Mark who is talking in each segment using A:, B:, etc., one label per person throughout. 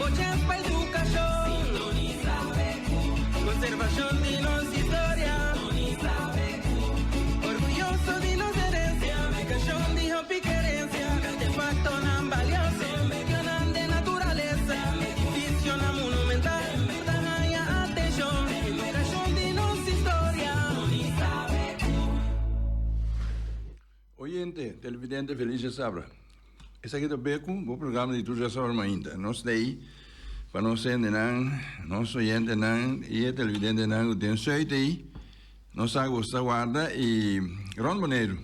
A: Bo chens pa edukashon. Sintonisa BQ. Konservashon di nos historia. Sintonisa BQ. Orguyoso di nos herensia. Edukashon di hopi kerensia. Artefaktonan balioso. Medionan den naturalesa. Edifisionan monumental. Ta haña atenshon. Edukashon di nos historia. Sintonisa BQ.
B: Oyente, televidente feliz djasabra. Esaki ta Beku, bo programa di tur djasabra mainta. Nos ta ei pa nos hendenan, nos oyentenan i e televidentenan ku den sùit ei. Nos sa ku boso ta warda i rònt Boneiru.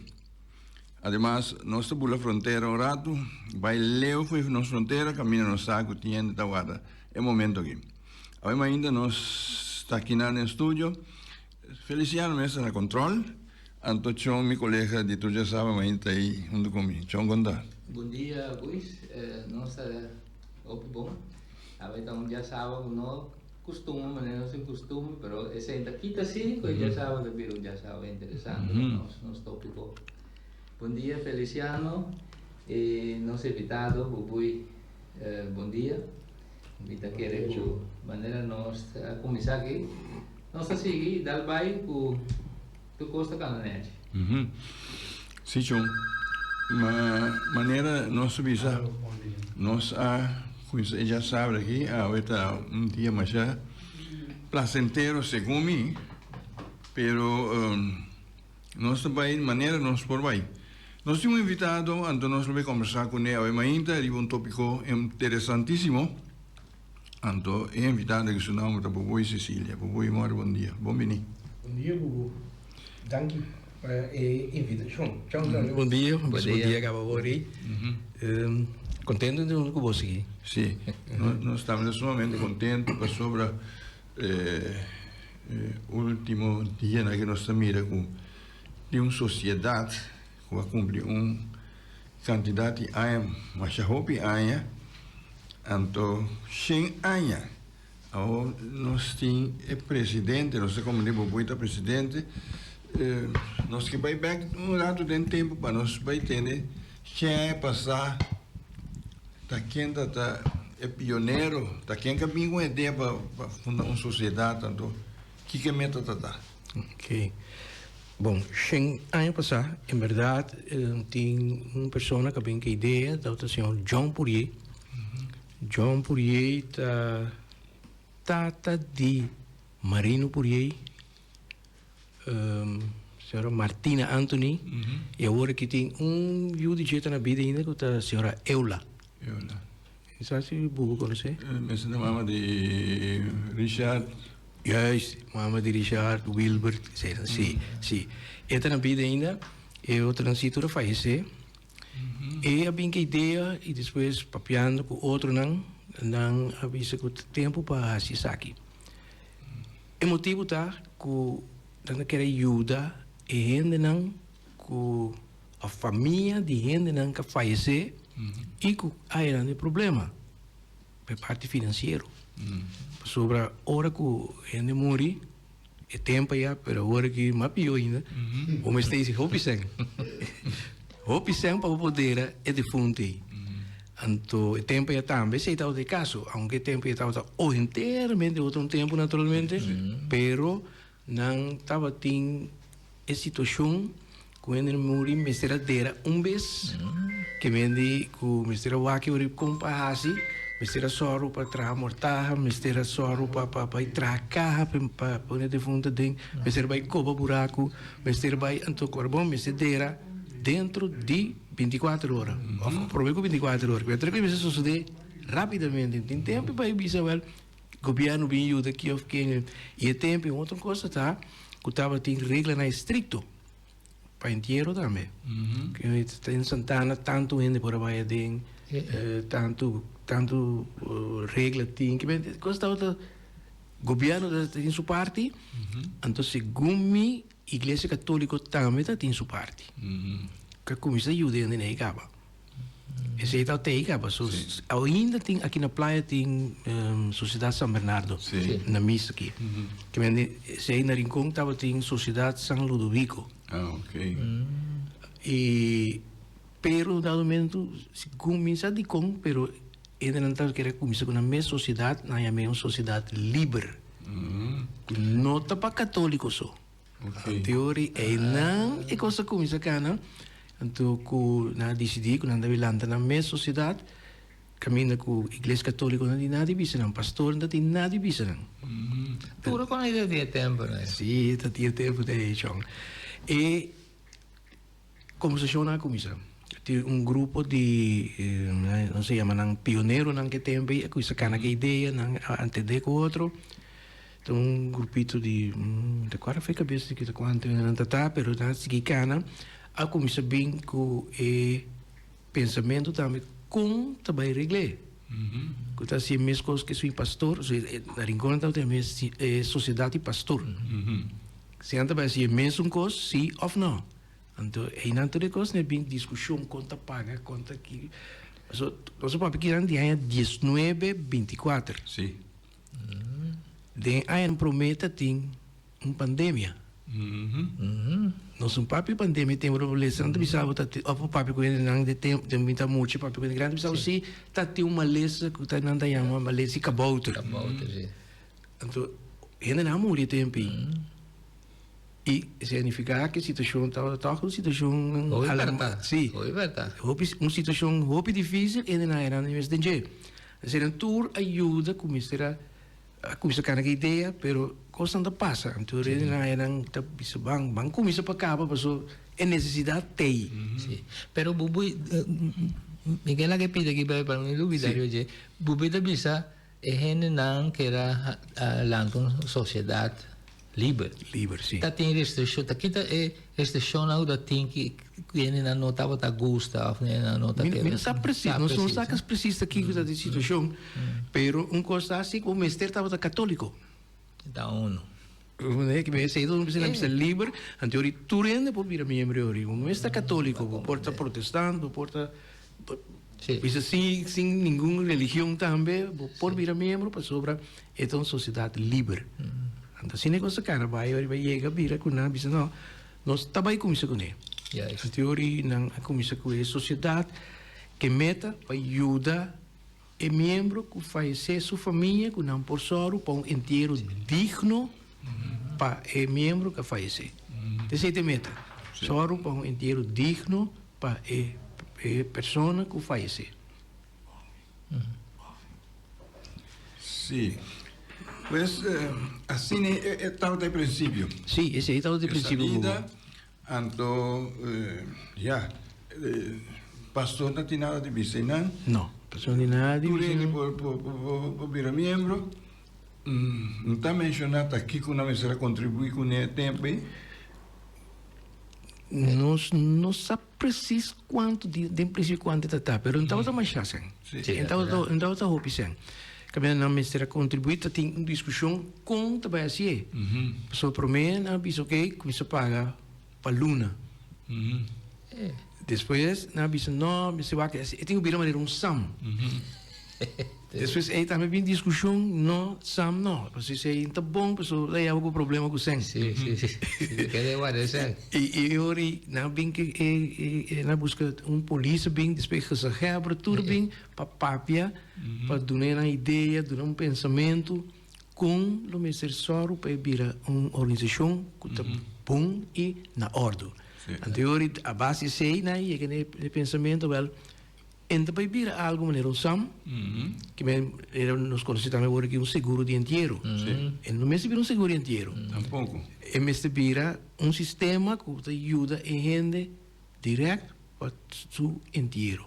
B: Ademas, nos ta bula frontera un ratu, bai leu for di nos frontera kaminda nos sa ku tin hende ta warda e momento aki. Awe mainta nos ta akinan den studio. Feliciano mes ta na control, anto Chon mi colega di tur djasaba mainta ta ei hunto cu mi. Chon con ta?
C: Bon dia Guis, nos ta hopi bon. Awe ta un djasaba cu no custumber manera nos tin custumber, pero esei ta kita si cu e djasaba ta bira un djasaba interesante pa nos, nos topico. Bon dia Feliciano y nos invitado Bubuy, bon dia. Mi ta kere cu manera nos a cuminsa aki. Nos ta sigui dal bai ku tur kos ta kana nèchi.
B: Si Chon, ma manera nos ta bisa nos a kuminsá e djasabra aki, awe ta un dia masha plasentero segun mi, pero nos ta bai manera nos por bai. Nos tin un invitado, anto nos lo bai kombersá kuné awe mainta riba un tópiko interesantísimo. Anto e invitado aki su nomber ta Bubuy Cecilia. Bubuy mori bon dia. Bon bini.
D: Bon dia Bubu. Danki pa e invitashon. Chau tambe
E: bon dia. Bon dia kaba bo ri. Kontento di huntu ku bo sigui.
B: Si, nos tambe ta sumamente kontento pasobra e ultimo dianan ku nos ta mira ku tin un sosiedat ku a kumpli un kantidat di aña, masha hopi aña. Anto shen aña awor nos tin e presidente, nos ta komprende bo boy ta presidente, nos ke bai bek un rato den tempo pa nos bai tende shen aña pasá ta ken ta ta e pionero, ta ken ka bin ku e idea pa funda un sosiedat, anto kiko e meta ta ta?
E: Ok. Bon, shen aña pasá, en bèrdat tin un persona ku a bin ku e idea, tabata señor John Pourier. John Pourier ta tata di Marino Pourier, señora Martina Anthony, i awor aki tin un yu di dje ta na bida ainda ku ta señora Eula.
B: Eula.
E: Mi sa si bo konosé.
B: Mester ta mama di Richard.
E: Juist, mama di Richard, Wilbert, etcetera. Si, si. E ta na bida ainda, e otronan si tur a fayesé. E a bin ku e idea i despues papiando ku otronan, nan a bisa ku ta tempu pa hasi esaki. E motibu ta ku nan ta kere yuda e hendenan ku. Of famia di hendenan ka fayesé i ku a hera den problema pa e parti finansiero. Pasobra ora ku hende muri e tempu aya, pero awor aki mas pió ainda, bo mester hasi hopi sèn. Hopi sèn pa bo por dera e defuntu ei. Anto e tempu aya tambe esei tabata e kaso, aunke e tempu aya tabata o henteramente otro un tempu naturalmente, pero Nan tabatin e situacion cu hende muri mester a dera un bes, ke mende cu mester a wak ori con pa haci, mester a soru pa traha mortaha, mester a soru pa pa bai traha caha pa pone defunto aden, mester bai coba buracu, mester bai anto corbon mester dera dentro di binticuater ora of prome cu binticuater ora, pero tur mester sosode rapidamente, tin tempo pa bisa wel. Gobierno bin yuda ki of ken. Y e tempo un otro cosa ta cu tabatin reglanan estricto pa entiero tambe. Den Santana tanto hende por a bay aden, tanto tanto regla tin. Cos tabata gobierno tabatin su parti, anto segun mi Iglesia Catolico tambe tabatin su parti. Cu a cuminsa yuda hende na e caba. Esei ta tei caba. So, ainda tin aki na playa tin Sociedad San Bernardo na misa aki. Ke men esei na Rincon tabatin Sociedad San Ludovico.
B: Ah, ok.
E: I pero un dado momento segun mi sa dikon pero. Hendenan ta kere kuminsá ku nan mes sosiedat, nan yam'é un sosiedat liber, ku no ta pa katóliko so. Anteori einan e kos a kuminsá kana, anto ku nan a disidí ku nan ta bin lanta nan mes sosiedat, kaminda ku Iglesia Katóliko no tin nada di bisa nan, pastor no ta tin nada di bisa nan.
C: Puro kon ta tin e tempu ei.
E: Sí, ta tin e tempu ei, chon. E Kombersashonnan a kuminsá. Tin un grupo di, nos a yama nan pioneronan ke tempu ei a kuminsá kana ku e idea, nan a entendé ku otro. Ta un grupito di, mi ta kuadra for e kabes di kita kuantu nan ta ta, pero nan a sigui kana, a kuminsá bin ku e pensamentu tambe kon ta bai regl'é. Ku ta hasi e mes kos ku esun pastor, na Rincon nan tabata yama e sosiedat di pastor. Si nan ta bai hasi e mesun kos, si òf nò. Anto einan tur e kos ne bin diskushon kon ta paga, kon ta ki. Paso nos a papia kinan di aña diesnuebe binti kuater.
B: Si.
E: Den añanan promé ta tin un pandemia. Nos un papia pandemia tempu lo lesa nan ta bisa bo ta tin òf bo papia ku hendenan di tempu den binta mucha papia ku hende grandi ta bisa bo si ta tin un malesa ku ta nan ta yama malesa di kabouter.
C: Kabouter si.
E: Anto hendenan a muri e tempu ei. I esei a nifiká ku e situashon tabata tòg un situashon
C: Hopi pèrtá.
E: Sí.
C: Hopi pèrtá.
E: Hopi, un situashon hopi difísil e hendenan a nan mes den dje. Esei nan tur a yuda ku mester a a kuminsá kana ku e idea, pero kosnan ta pasa. Anto e hendenan a nan ta bisa ban, ban kuminsá pa kaba paso e nesesidat t'ei.
C: Sí. Pero Bubu, mi ke laga e pida aki pa mi lubida riba dje. Bubu ta bisa E hendenan kera lanta un sosiedat liber.
E: Liber, si.
C: Ta tin restrikshon, ta kita e restrikshonnan ku ta tin ki hendenan no tabata gusta òf hendenan no ta kere.
E: Mi no sa presis, nos no sa presis ta kiko ta di situashon, pero un kos ta si ku mester tabata katóliko.
C: Ta uno.
E: Esei ta un bisa liber, anto yori tur hende por bira miembro yori. Bo mester ta katóliko, bo por ta protestant, bo por ta bisa sin sin ningun religion tambe, bo por bira miembro pasobra e ta un sosiedat liber. Anto asina e kos ta kana bai yori bai yega bira ku nan bisa no, nos ta bai kuminsá kuné. Anto yori nan a kuminsá ku e sosiedat ke meta pa yuda E miembro ku fayesé su famia ku nan por sòru pa un entiero digno pa e miembro ku a fayesé. Esei ta e meta, sòru pa un entiero digno pa e persona ku fayesé.
B: Sí. Pues asina e tabata e prinsipio.
E: Sí, esei tabata e prinsipio.
B: E salida Anto, ya, pastor no tin nada di bisa einan.
E: No, pastor no tin nada di
B: Tur
E: bisa
B: hende
E: einan.
B: por, por, por, por bira miembro. No ta menshoná ta kiko nan mester a kontribuí kuné e tempu ei.
E: Nos no sa presis kuantu di, den prinsipio kuantu e ta ta, pero no tabata mashá sèn.
B: Sí.
E: E tabata, e tabata hopi sèn. Kaminda nan mester a kontribuí ta tin un diskushon kon ta bai hasié. Pasobra promé nan a bisa oke kuminsá paga pa luna. Despues nan a bisa no mester wak e tin ku bira manera un sam. Despues ei tambe bin diskushon no sam no pasobra esei no ta bon pasobra ta yaba ku problema ku sèn.
C: Sí sí sí kere warda e sèn.
E: I e ora ei nan a bin ke e nan a buska un polis a bin despues gezaghèber tur a bin pa papia pa duna nan idea duna un pensamentu kon lo mester sòru pa e bira un organisashon ku ta bon i na òrdu. Anto e ora a base di esei nan a yega na e pensamentu wèl e no ta bai bira algu manera un sam, ke men nos konosé tambe awor aki un seguro di entiero. E no mester bira un seguro di entiero. E mester bira un sistema ku ta yuda e hende dirèkt pa su entiero.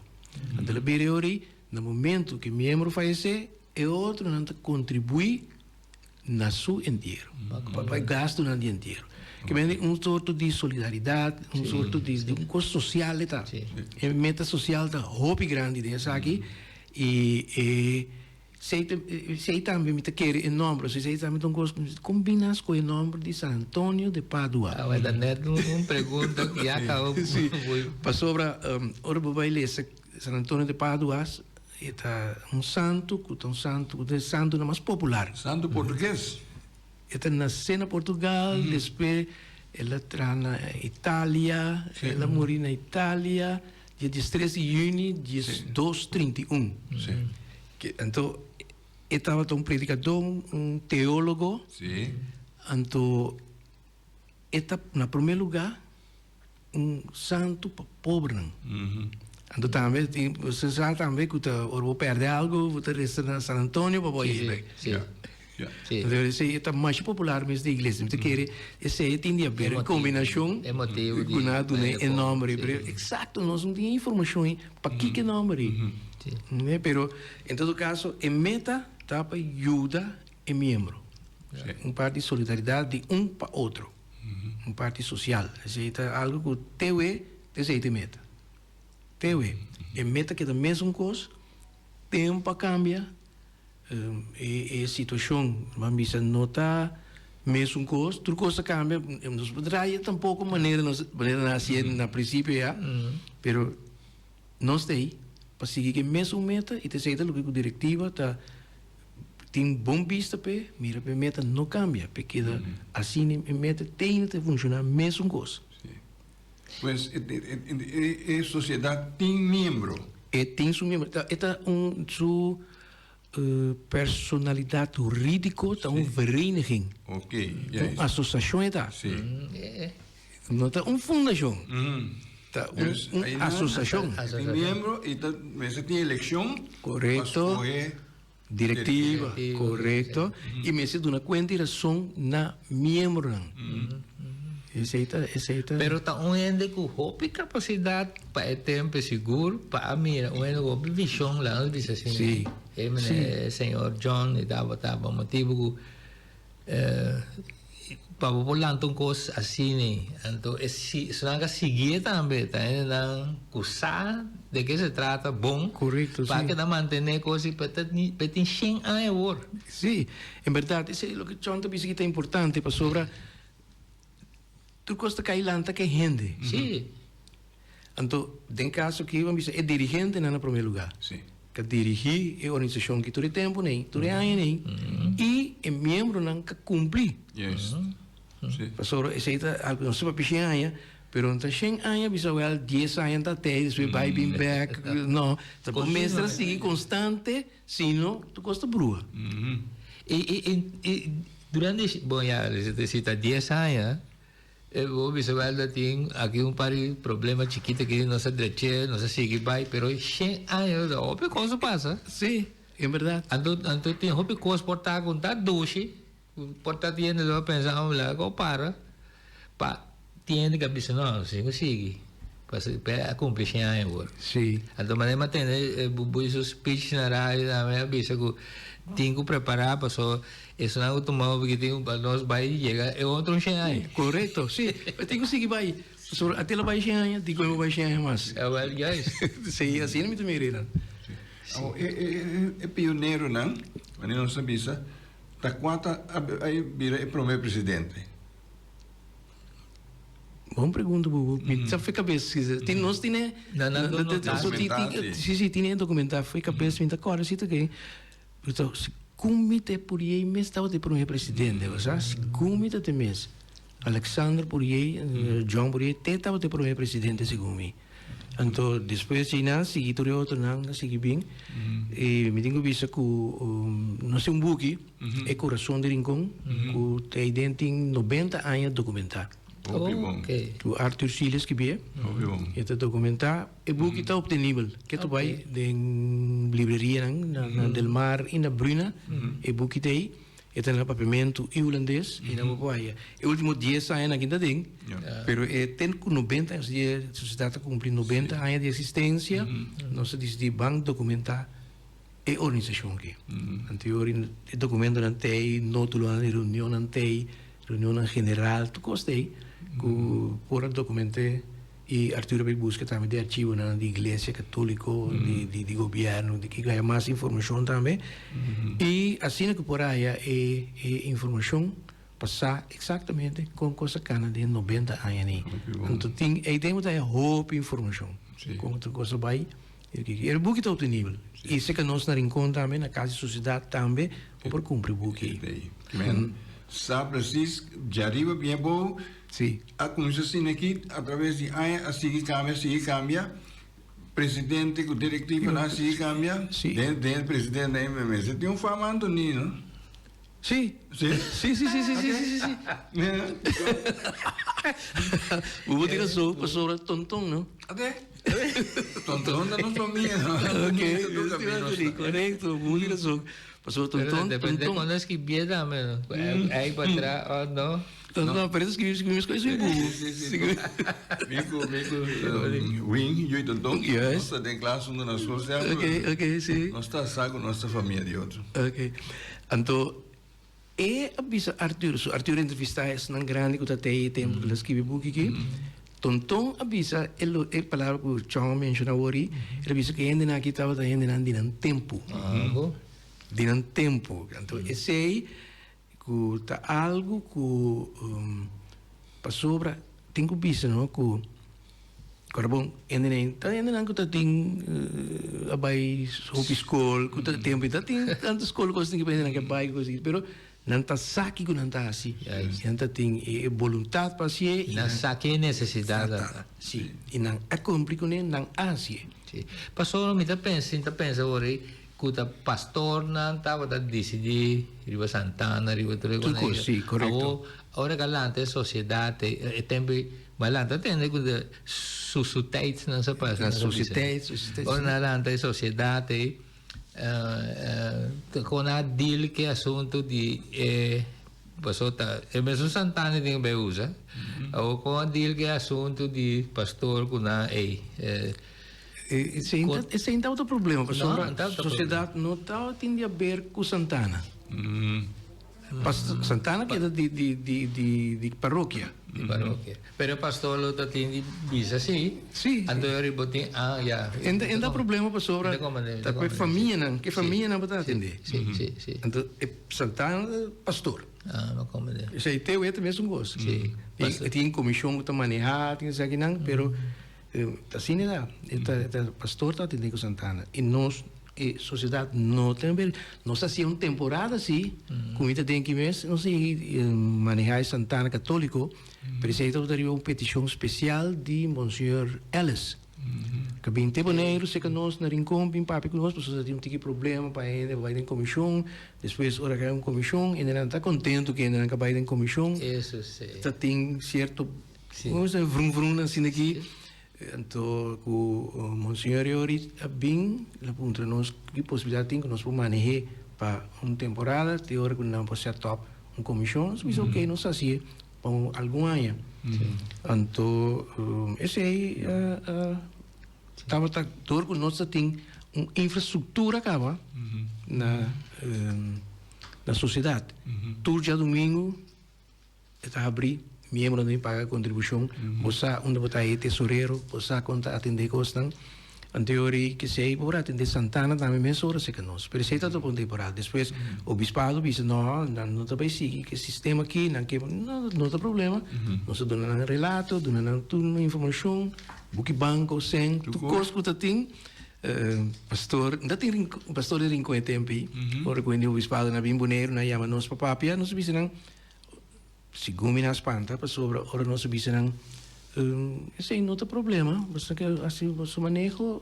E: Anto lo bira e ora ei na momento ku e miembro fayesé e otronan ta kontribuí na su entiero, pa e gastunan di entiero. Ke mende un sorto di solidaridat, un sorto di un kos sosial e ta. E meta sosial ta hopi grandi den esaki i e Esei tambe mi ta kere e nomber, esei tambe ta un kos kon bin nan skohe nomber di San Antonio de Padua?
C: Awe ta net un pregunta ku ya kaba
E: Sí, pasobra ora bo bai lesa San Antonio de Padua e ta un santu ku ta un santu ku ta e santunan mas popular.
B: Santu portugues.
E: E ta nasé na Portugal, despues el a traha na Italia, el a muri na Italia dia diestres di yüni diesdos 31. Anto e tabata un predikadó, un teólogo.
B: Sí.
E: Anto e ta na promé lugá un santu pa pobernan. Anto tambe tin bo sa tambe ku ta ora bo pèrdè algu bo ta resa na San Antonio pa bo
C: Sí,
E: haña bèk.
C: sí.
B: Ja, ja.
C: Sí.
E: Anto esei e ta masha popular mes den iglesia. Mi ta kere esei tin di haber
C: E motibu,
E: kombinashon
C: e motibu di
E: ku nan a duna
C: e
E: e nòmber ei.
C: sí.
E: Pero eksakto nos no tin e informashon ei pakiko e nòmber ei.
C: Sí.
E: Ne, pero en todo kaso e meta ta pa yuda e miembro.
B: Sí.
E: Un parti solidaridat di un pa otro. Un parti sosial. Esei ta algu ku te we esei ta e meta. Te we. E meta keda mesun kos, tempu a kambia, e situashon ban bisa no ta mesun kos, tur kos a kambia, nos por draia tampoko manera nos manera nan hasié na prinsipio ya, pero nos ta ei pa sigui ku e mesun meta i ta esei ta loke ku direktiva ta tin bon bista p'e, mira p'e meta no kambia, p'e keda asina e meta tene ta funshoná mesun kos.
B: Sí. Pues e sosiedat tin miembro.
E: E tin su miembro. E ta un su personalidat hurídiko ta un vereniging.
B: Ok,
E: Un
B: juist.
E: asosashon e ta.
B: Sí.
E: No ta un fundashon. Ta un
B: Dus
E: un
B: ei nan
E: asosashon.
B: e tin miembro i ta mester tin elekshon pa
E: Korekto.
B: skohe
E: Direktiva,
C: Direktiva,
E: korekto. I mester duna kuenta i rason na miembronan. Esei ta, esei ta.
C: Pero ta un hende ku hopi kapasidat pa e tempu e sigur pa a mira un hende ku hopi vishon laga nos bisa asina.
E: Sí,
C: E mene señor John e tabata pa motibu ku Pa bo por lanta un kos asina, anto e si esnan ka siguié tambe ta hendenan ku sa de ke se trata bon
E: Korekto,
C: pa
E: si.
C: keda mantené kos i pa ta pa tin shen aña awor.
E: Sí, en bèrdat esei loke John ta bisa ki ta importante pasobra tur kos ta kai lanta ke hende.
C: Sí.
E: Anto den kaso aki bo a bisa e dirigentenan na promé lugá.
B: Sí.
E: Ka dirigí e organisashon ki tur e tempu nei, tur e aña nei, i e miembronan ka kumpli.
B: Juist. Sí.
E: Pasobra esei ta algu, no sa papia shen aña, pero no ta shen aña bisa wèl dies aña ta tei, despues bai bin bèk, no. Ta bo mester a sigui konstante, sino tur kos ta brua.
C: I, i, i, i durante, bon ya, si ta dies aña, E bo bisa wel ta tin aki un par di problema chikito aki nos a dreche, nos a sigui bai, pero shen aña ta hopi cos a pasa.
E: Sí, en berdad.
C: Anto anto tin hopi cos por ta cu ta dushi, cu por ta tin hende lo a pensa oh laga cu para, pa tin hende cu a bisa no, nos tin cu sigui, pasobra pe a cumpli shen aña awor.
E: Sí.
C: Anto manera mi a tende Bubuy su speech na radio tambe a bisa cu tin cu prepara pasobra Esnan ku tuma hopi ki tin pa nos bai yega e otro un shen aña.
E: Korekto, si. Pero tin ku sigui bai. Pasobra ate lo bai shen aña, dikon e bo bai shen aña mas?
C: Awel, juist.
E: Si, asina mi ta mira einan.
B: Awor, e, e, e, e pioneronan, wanneer nos ta bisa, ta kua ta a, a bira e promé presidente?
E: Bon pregunta, Bubu. Mi sa fo'i kabes. Tin, nos tine...
C: Na nan
B: Dokumentá, si.
E: Si, si, tine dokumentá fo'i kabes. Mi ta kòrda si ta ke... Anto, segun mi ta e Pourier mes tabata e prome presidente, bo sa? Segun mi ta te mes. Alexander Pourier, John Pourier, te tabata e prome presidente segun mi. Anto, despues djei nan sigui tur e otronan a sigui bin. I mi tin ku bisa ku nos tin un buki, E Corazon di Rincon, ku ta ei den tin nobenta aña dokumentá.
B: Hopi bon.
E: Ku Arthur Sealy skibié.
B: Hopi bon.
E: E ta dokumentá. E buki ta obtenibel. Ke ta bai den librerianan na Del Mar i na Bruna. E buki ta ei. E ta na papiamentu i hulandes i nan bo por haya. E ultimo dies añanan aki ta den, pero e ten ku nobenta aña, e sosiedat ta kumpli nobenta aña di eksistensia, nos a disidí ban dokumentá e organisashon aki. Anterior e dokumentonan ta ei, nótulonan di reunionnan ta ei, reunionnan general, tur kos ta ei ku por a dokument'é. I Arturo a bai buska tambe den archivonan di iglesia katoliko, di di gobierno, di kiko haya mas informashon tambe. I asina ku por haya e e informashon pa sa eksaktamente kon kos a kana den nobenta aña ni. Anto tin ei den bo ta haya hopi informashon kon tur kos a bai i kiko. E buki ta optenibel i seka nos na Rincon tambe, na Kas di Sosiedat tambe bo por kumpra e buki ei.
B: Men sa presis djariba bien bo
E: Sí.
B: A cuminsa asina aki, a traves di aña a sigui cambia, sigui cambia. presidente ku direktivanan a sigui kambia.
E: Sí.
B: Den den e presidente ei mester tin un fama Anthony no?
E: Sí.
B: Sí?
E: Sí, sí, sí, sí, sí, sí, sí. Bo bo tin razon pasobra Tonton no.
B: Ate? Tonton ta nos famia no.
E: Ok, korekto, bo tin razon. Pasobra Tonton,
C: Depende
E: Tonton.
C: kon a skibié tambe no. Ei pa tra òf no.
E: No, pero eso skibi skibi mes kos bu.
B: Sí, sí, sí. Mi ku mi ku Win, yo i Tonton.
E: Yes.
B: Nos ta den klas huntu na skol semper.
E: Ok, ok, sí.
B: Nos ta sa ku nos ta famia di otro.
E: Ok. Anto e a bisa Arthur, so Arthur a entrevistá esnan grandi ku ta tei e tempu ku el a skibi e buki aki. Tonton a bisa e lo e palabra ku Chon a menshoná awor ei, el a bisa ku e hendenan aki tabata hendenan di nan tempu. Di nan tempu. Anto esei Ku ta algu ku pasobra tin ku bisa no ku ora bon hendenan ta hendenan ku ta tin a bai hopi skol ku ta tempu ta tin tantu skol kos tin ku hendenan ke bai kos pero nan ta sa kiko nan ta hasi nan ta tin e boluntat pa hasié
C: i nan sa ke nesesidat
E: si i nan a kumpli kuné nan a hasié.
C: Si pasobra mi ta pensa mi ta pensa awor ei Ku ta pastornan tabata disidí riba Santana, riba tur e
E: Tur kos, sí, korekto.
C: Awor, ora ku a lanta e sosiedat ei, e tempu ei, bo a lanta tende ku ta susuteit nan sa pasa.
E: Na susiteit, susiteit.
C: Ora nan a lanta e sosiedat ei, kon nan a deal ku e asuntu di e, pasobra ta e mesun Santana tin ku bai usa, awor kon a deal ku e asuntu di pastor ku nan ei.
E: Esei no tabata problema pasobra sosiedat no tabatin di haber ku Santana. Santana keda di parokia.
C: Di parokia. Pero e pastor lo ta tin di bisa si.
E: Si.
C: Anto e riba tin a ya.
E: E ta problema pasobra ta ku e famianan, ku e famianan bo ta atende.
C: Si, si, si.
E: Anto e Santana ta pastor.
C: Ah, no komprende.
E: Esei te wet mesun kos.
C: Si.
E: Tin komishon ku ta maneha, tin esakinan, pero. Ta asina e ta. E ta e ta pastor ta atendé ku Santana i nos e sosiedat no ta ber. Nos a hasié un temporada si ku mi ta den ki mes nos a yega manehá e Santana katóliko pero esei tabata riba un petishon spesial di Monseñor Ellis ku a bin te Boneiru serka nos na Rincon bin papia ku nos pasobra ta tin un tiki problema pa hende bai den komishon despues ora ku a un komishon hendenan ta kontentu ku hendenan ka bai den komishon ta tin sierto Nos ta vrun vrun asina aki. Anto ku Monseñor Yori a bin, el a puntra nos ki posibilidat tin ku nos por maneh'é pa un temporada te ora ku nan por set up un komishon. Nos bisa oke, nos hasié pa un algun aña. Anto esei tabata dor ku nos ta tin un infrastruktura kaba na na sosiedat. Tur djadumingu. E ta habrí, miembronan tin paga kontribushon, bo sa unda bo ta e tesorero, bo sa kon ta atendé kosnan. Anto e ora ei kesei bo por atendé Santana tambe mesora serka nos. Pero esei ta un temporada. Despues obispado bisa no, nan no ta bai sigui ku e sistema aki, nan ke, no, no ta problema. Nos ta duna nan relato, duna nan tur informashon, buki banko, sèn, tur kos ku ta tin. Pastor, no ta tin pastor di Rincon e tempu ei. Ora ku hende obispado na bin Boneiru nan yama nos pa papia, nos a bisa nan, Segun mi nan spanta pasobra ora nos a bisa nan esei no ta problema, boso ke hasi boso maneho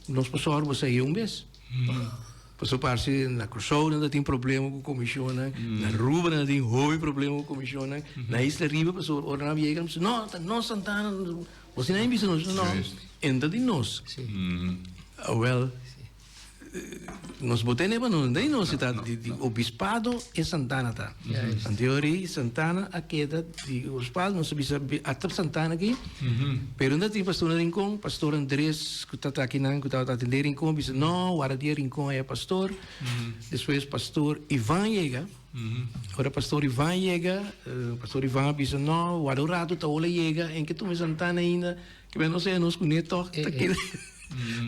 E: nos por sòru boso ei un bes. Pasobra parse na Kòrsou nan ta tin problema ku komishonnan, na Aruba nan ta tin hopi problema ku komishonnan, na Isla Riba pasobra ora nan a yega nan bisa no ta nos Santana, boso nan a bisa nos no, e no ta di nos. Awèl. Nos bo tene pa nos ndei nos ta di obispado e Santana ta. Anteori Santana a keda di obispado nos a bisa ata Santana aki pero no tin pastor na Rincon pastor Andres ku ta aki nan ku tabata atende Rincon bisa no wara dia Rincon aya pastor despues pastor Ivan yega ora pastor Ivan yega pastor Ivan a bisa no wara un rato ta hola yega en ke tuma e Santana ainda Ke men no sea nos kuné tòg ta kere.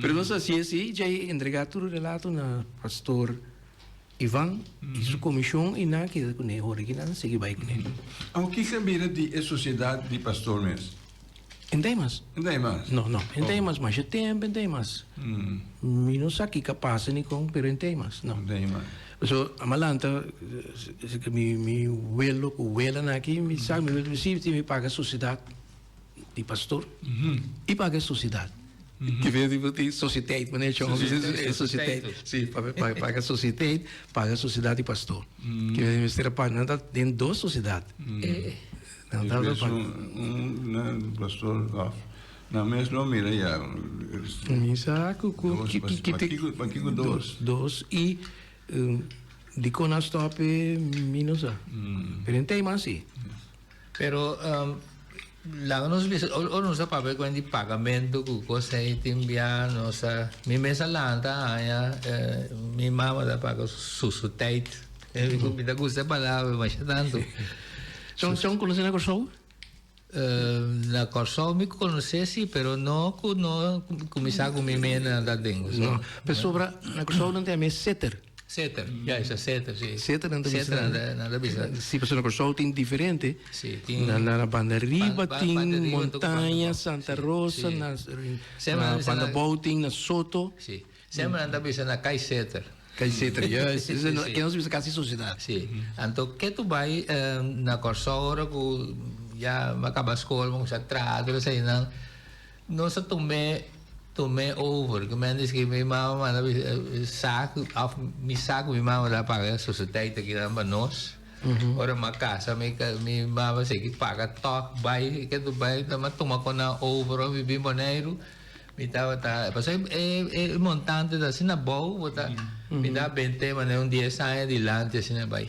E: Pero nos a hasié si, djei entregá tur relato na pastor Ivan i su komishon i nan a keda kuné ora ki nan sigui bai kuné.
B: Awor kiko a bira di e sosiedat di pastor mes?
E: Entei mas.
B: Entei mas?
E: No, no, entei mas masha tempu entei mas. Mi no sa kiko a pasa ni kon, pero entei mas, no.
B: Entei mas.
E: So, a malanta mi mi welo ku welanan aki mi sa mi welo si mi paga sosiedat. Di pastor i paga e sosiedat. Ke vez di tin societeit, meneer Chong, societeit. Si, paga societeit, paga sociedad di pastor. Ke vez mester a paga, nan ta den dos sociedad.
B: Nan ta paga. Un pastor of nan mes no mira ya.
E: Mi sa ku ku
B: Pakiko dos?
E: Dos i dikon nan stop e mi no sa. Pero en tema si.
C: Pero laga nos bisa, ora nos a papia cu di pagamento cu cos ey tin bia nos a, mi mes a lanta aña mi mama ta paga su su tijd, mi ta gusta e palabra masha tanto.
E: Son son conoce na Corsou?
C: Na Corsou mi conoce si, pero no cu no cuminsa cu mi mena ta den.
E: No, pasobra na Corsou nan ta yama e seter.
C: Seter, ya esa seter, si.
E: Seter nan ta bisa.
C: Seter nan ta bisa.
E: Si, pasobra na Kòrsou tin diferente.
C: Si, tin.
E: Na na banda riba tin Montaña, Santa Rosa, na banda bou tin na Soto.
C: Si, semper nan ta bisa na Kai Seter.
E: Kai Seter, juist. Ke nos bisa kasi sosiedat.
C: Si, anto ke tu bai na Kòrsou ora ku ya mi a kaba skol, mi a kuminsá traha tur eseinan. Nos a tum'é tum'é over. Ku men dici mi mama manda bisa sa ku of mi sa ku mi mama ta paga sosoteit aki nan pa nos. Ora mi a kasa mi mi mama sigui paga tòg bai ke tu bai ta mi a tuma kon nan over ora mi bin Boneiru mi tabata pasobra e e montante ta asina abou bo ta mi ta bent'é manera un dies aña dilanti asina bai.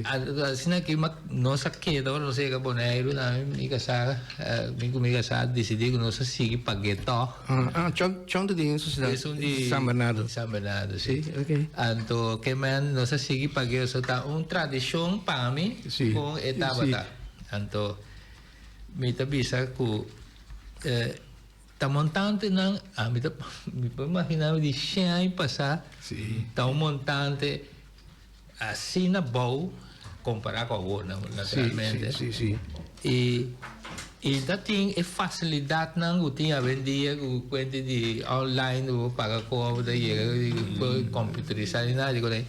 C: Asina ki nos a keda ora nos a yega Boneiru na mi kasá mi ku mi kasá a disidí ku nos a sigui pag'é tòg.
E: Ah, chon chon ta den sosiedat
C: Esun di
E: San Bernardo.
C: San Bernardo,
E: si. Sí, ok.
C: Anto ke men nos a sigui pag'é so ta un tradishon pa mi
E: Sí,
C: kon e tabata.
E: sí.
C: Anto mi ta bisa ku ta montantenan ami ta mi por imagina mi di shen aña pasá
E: Sí.
C: ta un montante. Asina bou compara cu awor naturalmente.
E: Si, si, si.
C: Y y ta tin e facilidadnan cu tin awendia cu cuenta di online cu bo paga cos bo ta yega computerisa ni nada di cos ahi.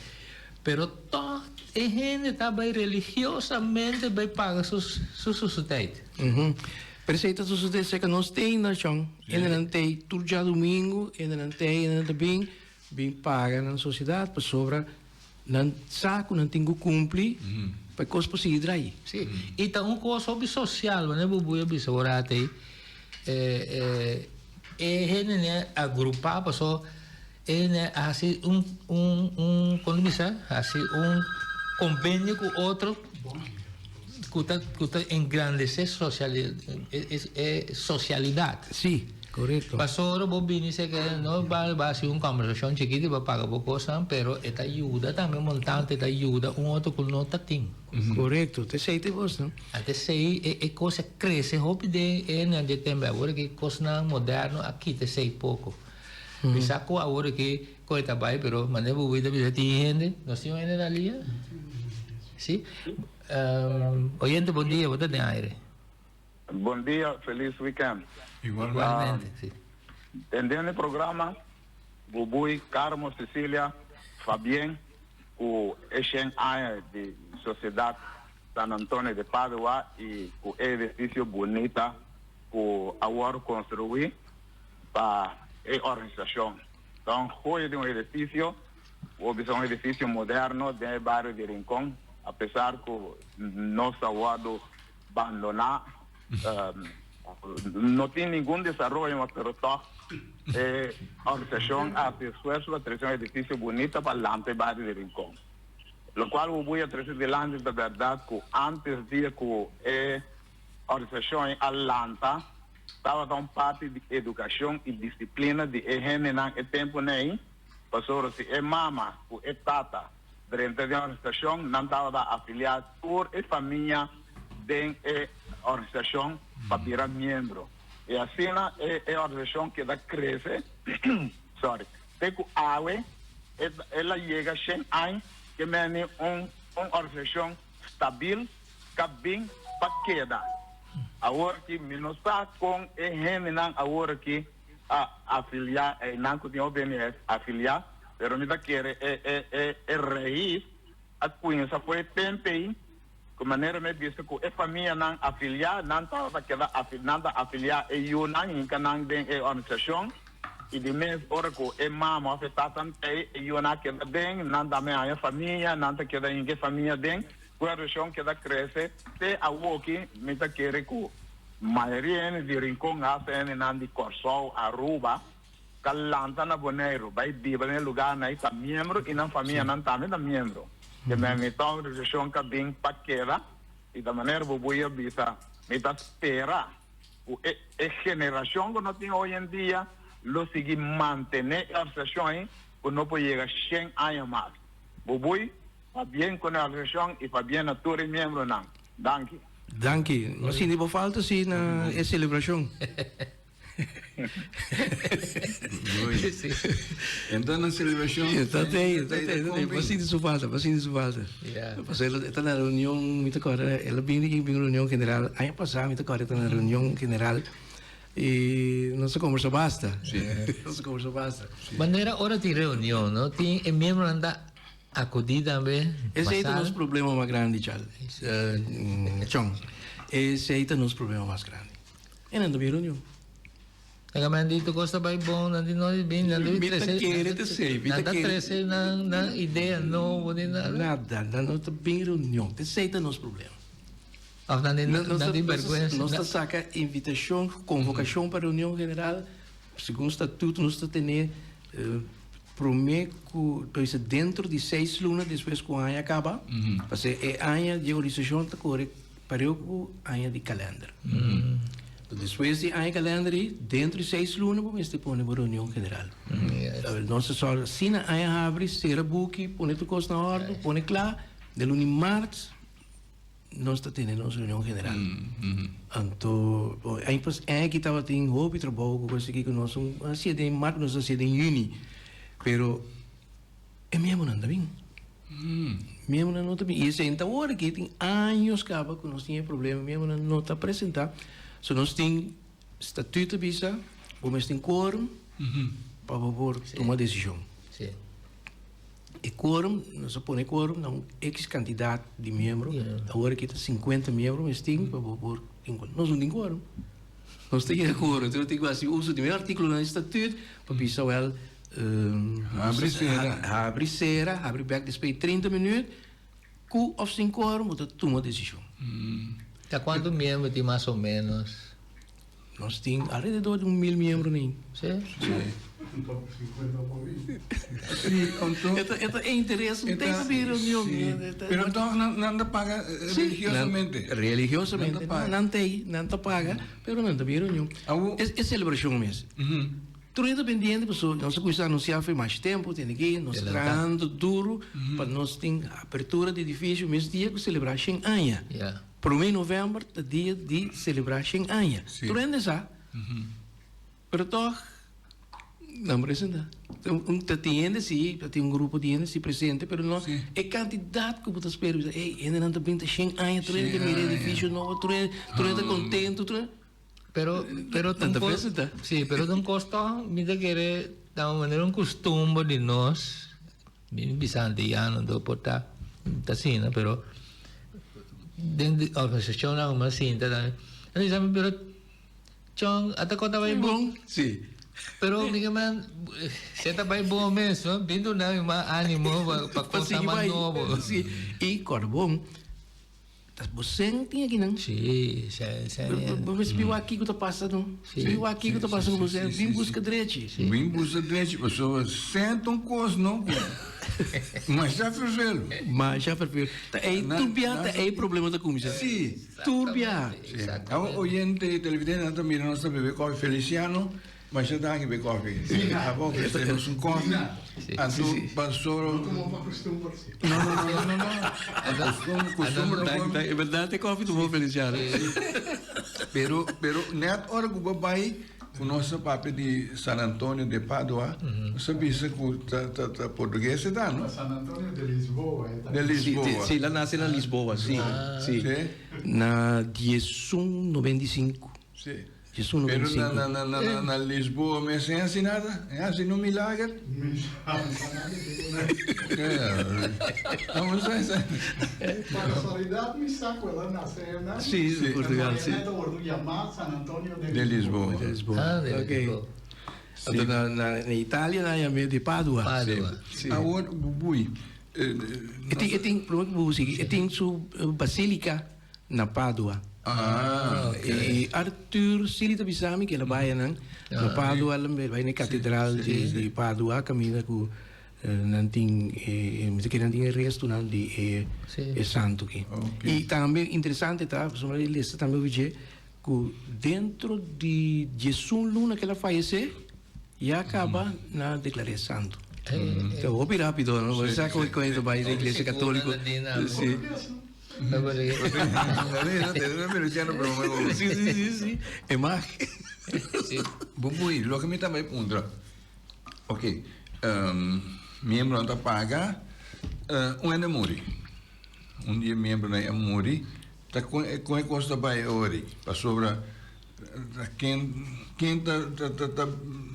C: Pero toch e hende ta bay religiosamente bay paga su su societeit.
E: Pero esey ta sucede cerca nos tin na shon. Hendenan tey tur djadomingo, hendenan tey, hendenan ta bin. Bin paga nan sosiedat pasobra nan sa ku nan tin ku kumpli pa e kos por sigui drai.
C: Sí, i ta un kos hopi sosial, wanneer bo buya bisa ora atei, e hendenan agrupá paso e hende a hasi un un un kon ta bisa hasi un kombenio ku otro ku ta ku ta engrandesé sosiali e sosialidat.
E: Sí. Korekto.
C: Pasobra bo bini seke no ba ba hasi un kombersashon chikito i bo paga bo kosnan pero e ta yuda tambe un montante ta yuda un otro ku no ta tin.
E: Korekto, ta esei ta e kosnan.
C: Ante esei e e kos a krese hopi den e nan dje tempu awor aki kosnan moderno a kita esei poko. Mi sa ku awor aki ku e ta bai pero manera bo wita bisa tin hende, nos tin un hende na lia? Si? Oyente bon dia bo ta den aire.
F: Bon dia, feliz weekend.
B: Igualmente.
C: Si.
F: Tendendo e programa, Bubui, Carmo, Cecilia, Fabien cu e shen aña di Sociedad San Antonio de Padua y cu e edificio bunita cu a worde construi pa e organisacion. Ta un joya di un edificio, bo bisa un edificio moderno den e bario di Rincon, apesar cu nos a worde bandoná. No tin ningun desaroyo mas, pero tòg e organisashon a hasi esfuerso pa trese un edifisio bunita pa lanta e bario di Rincon. Lokual bo bui a trese dilanti ta bèrdat ku ántes dia ku e organisashon ei a lanta tabata un parti di edukashon i disiplina di e hendenan e tempunan ei, pasobra si e mama ku e tata Drenta den organisashon nan tabata afiliá tur e famia den e organisashon pa bira miembro. I asina e e organisashon keda krese, sorry, te ku awe e el a yega shen añ ke meni un un organisashon stabil ka bin pa keda. Awor aki mi no sa kon e hendenan awor aki a afiliá einan ku tin OBNS afiliá, pero mi ta kere e e e e rais a kuinsa for e tempu ei ku manera mi a bisa ku e famianan afiliá nan tabata keda nan ta afiliá e yunan hinka nan den e organisashon. I di mes ora ku e mama òf e tata no ta ei, e yunan a keda den, nan tambe haña famia, nan ta keda hinka e famia den, ku e relashon keda krese te awoki. Mi ta kere ku mayoria hende di Rincon, hasta hendenan di Kòrsou, Aruba, ta lanta na Boneiru bai biba den e lugarnan ei ta miembro i nan famianan tambe ta miembro. Ke men mi ta un relashon ka bin pa keda i ta manera bo bui a bisa mi ta spera ku e e generashon ku no tin hoy en dia lo sigui mantene e organisashon ei ku no por yega shen aña mas. Bo bui pabien ku e organisashon i pabien na tur e miembronan. Danki.
E: Danki. No sinti bo falta si na e selebrashon.
B: Enton na celebracion.
E: Ta tei, ta tei, ta tei. Bo sinti su falta, bo sinti su falta. Pasobra el ta na reunion, mi ta kòrda, el a bini aki bin reunion general, aña pasá mi ta kòrda el ta na reunion general i nos a kombersá basta. Nos a kombersá basta.
C: Manera ora tin reunion, no, tin e miembronan ta akudí tambe
E: Esei ta
C: masal.
E: nos problema mas grandi, Charles, Chong. Esei ta nos problema mas grandi. E nan ta bin reunion.
C: Ega men di tu cos ta bay bon, nan di no di bin, nan di
E: Mi ta
C: trece,
E: kere te sei, mi ta
C: nan ta
E: kere.
C: trece nan nan idea nobo ni nada.
E: Nada, nan no ta bin reunion. Esey ta nos problema.
C: Of nan di
E: Nos
C: nan
E: ta
C: di berguensa.
E: nos ta saca invitacion, convocacion pa reunion general, segun statuto nos ta tene prome cu, ta bisa dentro di seis luna despues cu aña caba, pasobra e aña di organisacion ta core Pareu ku aña di kalender. Despues di aña kalender ei, dentro di seis luna bo mester pone bo reunion general. Nos ta sòru asina aña habri, sera buki, pone tur kos na òrdu, pone kla, den luna di mart nos ta tene nos reunion general. Anto, aña pas aña aki tabatin hopi trabou ku kos aki ku nos a hasié den mart, nos a hasié den yüni. Pero E miembronan ta bin. Miembronan no ta bin. I esei ta ora ki tin años kaba ku nos tin e problema, miembronan no ta presentá. So nos tin statuut ta bisa bo mes tin quorum pa bo por tuma desishon. E quorum, nos a pone e quorum na un equis kantidat di miembro. Awor aki ta sinkuenta miembro mes tin pa bo por tin quorum. Nos no tin quorum. Nos ta yega quorum. Nos tin ku hasi uso di e artíkulonan di statuut pa bisa wèl
B: Habri sera.
E: Habri sera, habri bek despues di 30 minuut, ku of sin quorum bo ta tuma desishon.
C: Ta kuantu miembro tin mas o menos?
E: Nos tin alrededor di un mil miembro ni.
C: Si?
B: Si. Si, anto.
E: E ta, e ta interes un tempo di reunion.
B: Pero toch nan, nan ta paga religiosamente.
E: Religiosamente. Nan ta ei, nan ta paga, pero nan ta bin reunion. E celebracion mes. Tur hende ta pendiente pasobra nos a cuminsa anuncia for mas tempo tene ki nos ta trahando duro pa nos tin apertura di edificio mes dia cu celebra shen aña. Prome november ta dia di celebra shen aña. Tur hende sa pero toch nan presenta. Ta tin hende si, ta tin un grupo di hende si presente pero no e cantidad cu bo ta spera bisa ey hendenan ta bin ta shen aña tur hende ta mira edificio nobo tur hende ta contento tur hende.
C: Pero, pero ta un
E: Tanta
C: cos,
E: veces ta.
C: sí, pero ta un cos toch, mi ta kere ta un manera un costumber di nos, mi bisa antiano do por ta ta asina, pero den di organisacionnan mi a sinta tambe, nan bisa mi pero chon a ta con ta bay bon,
E: Sí.
C: pero mi ke man si a ta bay bon mes no, bin duna mi mas animo pa pa
E: Pa
C: cosa
E: sigui
C: mas
E: bay.
C: nobo.
E: Sí. I corda bon. Ta bo sen tin aki nan.
C: Sí, sen, sen.
E: Bo mester bin wak kiko ta pasa no. Bin wak kiko ta pasa ku bo sen. Bin buska drechi.
B: Bin buska drechi pasobra sen ta un kos no ku masha fervelo.
E: Masha fervelo. Ta ei tur bia ta ei problema ta kuminsá.
B: Sí.
E: Tur bia.
B: Sí. Awo oyente televidente nan ta mira nos ta bebe kofi Feliciano. Masha danki p'e kofi. Abo ofresé nos un kofi. Anto pastor.
G: No tumo pa kustumber si.
B: No, no, no, no, no. Kustumber, kustumber no por.
E: E bèrdat e kofi tumo Feliciano.
B: Pero, pero nèt ora ku bo bai ku nos a papia di San Antonio de Padua, nos a bisa ku ta ta ta portugues e ta, no?
G: San Antonio de Lisboa e ta.
B: De Lisboa.
E: Si, el a nase na Lisboa, si, si. Na diesun noventa i sinku.
B: Si.
E: Jesús no
B: Pero
E: 25.
B: na, na, na, na, na Lisboa mes sin hasi nada, e hasi no milager. Vamos a esa.
G: Pa casualidad mi sa cu el a nace na
E: Sí,
B: Sí.
E: Portugal, sí.
G: Maria ta wordo yama San Antonio de
B: De Lisboa.
E: De Lisboa.
C: Ah, de
E: Ok.
C: Lisboa.
E: Anto na na Italia nan a yam'é di Padua.
C: Padua.
B: Si. Awor Bubui.
E: E tin e tin prome ku Bubu sigui e tin su basilica na Padua.
B: Ah.
E: I Arthur Sili ta bisa mi ku el a bai anan na Padua el a bai na e katedral di Padua kaminda ku nan tin e mi ta kere nan tin e restonan di e e santu aki. I tambe interesante ta pasobra e lesa tambe obi dje ku dentro di diesun luna ku el a fayesé ya kaba nan a deklar'é santu. Ta hopi rápido no? Bo sa kon e ta bai den iglesia katóliko. Si. Si si si si e mag.
B: Bubui, loke mi ta bai puntra. Ok, miembronan ta paga, un hende muri. Un di e miembronan a muri, ta kon e kon e kos ta bai ori? Pasobra ta ken ken ta ta ta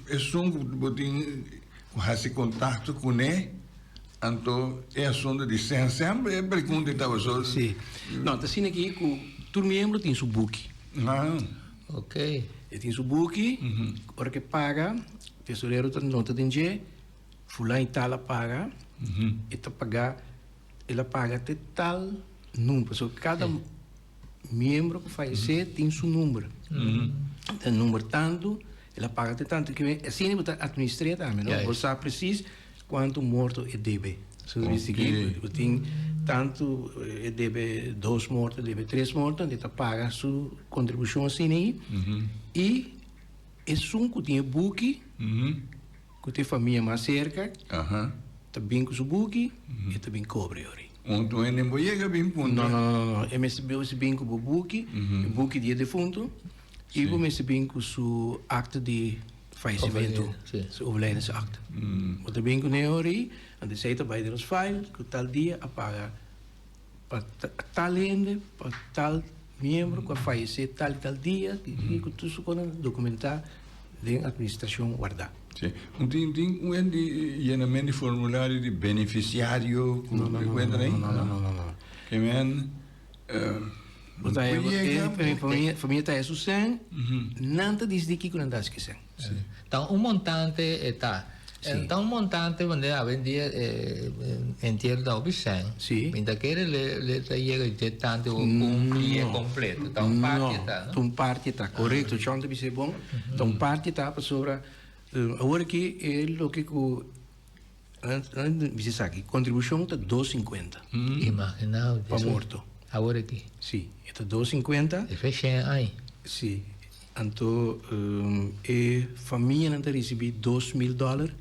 B: esun ku bo tin ku hasi kontakto kuné, anto e asuntu di sèn semper e pregunta ei tabata so.
E: Sí. No, ta asina aki ku tur miembro tin su buki.
B: Ah.
C: Ok.
E: E tin su buki, ora ku e paga, tesorero ta nota den dje, fulan i tal a paga, e ta paga, el a paga te tal number. Pasobra kada miembro ku fayesé tin su number. E number tantu, el a paga te tantu. Asina bo ta administr'é tambe, no? Bo sa presis Cuanto morto e debe. So ta bisti aki bo tin tanto e debe dos morto, e debe tres morto, anto e ta paga su contribucion asina ahi. Y esun cu tin e buki, cu ta e famia mas cerca, ta bin cu su buki, e ta bin cobre ori.
B: Un hende bo yega bin puntra.
E: No, no, no, no. E mester bin cu bo buki, e buki di e defunto, y bo mester bin cu su acta di Fayesimentu, su overlijdensakte. Bo ta bin ku ne ora ei, anto esei ta bai den nos file ku tal dia a paga pa tal hende, pa tal miembro ku a fayesé tal i tal dia, i ku tur su kosnan dokumentá den atministrashon wardá.
B: Sí. Un tin tin un hende di yenamento di formulario di benefisiario ku kuenta ei?
E: No, no, no, no, no, no.
B: Ke men.
E: Bo ta e famia ta e su sen, nan ta disidí kiko nan ta hasi ku e sen.
C: Ta un montante e ta. Ta un montante manera awendia entiero ta hopi sen. Mi ta kere le ta yega dje tantu ku kumpli e kompleto. Ta un parti e ta, no?
E: Ta un parti e ta, korekto. John ta bisa e bon. Ta un parti e ta pasobra awor aki e loke ku. Nan bisa esaki, kontribushon ta dos sinkuenta.
C: Imaginá
E: Pa morto.
C: Awor aki.
E: Sí, e ta dos sinkuenta.
C: E fe shen ai.
E: Sí, anto e famianan ta risibí 2000 dòler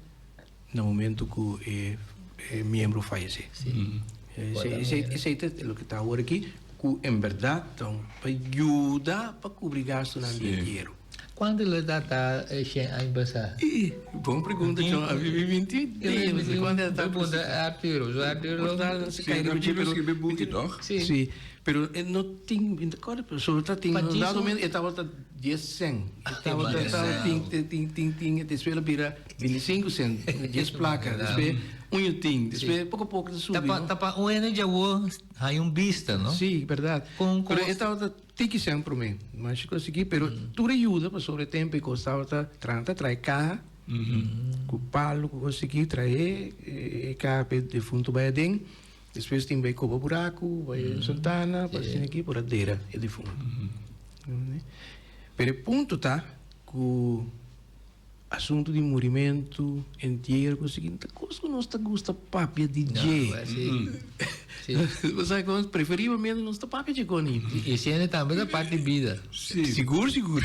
E: na momento ku e miembro fayesé.
C: Sí.
E: Esei esei ta loke ta awor aki, ku en bèrdat ta pa yuda pa kubri gastunan di entiero.
C: Cuanto lo ta ta e shen aña pasa?
E: Ih, bon pregunta John. A mi binti idea cuanto ta ta.
C: Pregunta Arturo, so Arturo.
B: Si, Arturo scribi buki toch?
E: Si. Si, pero e no tin, mi ta corda, pero so ta tin un dado momento e tabata dies cent. E tabata tin tin tin tin despues el a bira binticinco cent, dies placa, despues un yotin, despues poco poco ta subi.
C: Ta pa un hende djawo haña un bista, no?
E: Si, berdad. Pero e tabata. Tiki sèn promé, masha konsiguí, pero tur e yuda pasobra e tempu e kos tabata traha ta trae kaha ku palu ku konsiguí trae e kaha pa e defuntu bai aden, despues tin bai koba buraku, bai santana pa asina aki por a dera e defuntu. Pero e punto ta ku. Asuntu di murimentu, entiero, ku esaki ta kos ku nos ta gusta papia di dje. Bo sa kon preferiblemente nos ta papia dje kon i.
C: I siendo tambe ta parti bida.
B: Si.
E: Sigur sigur.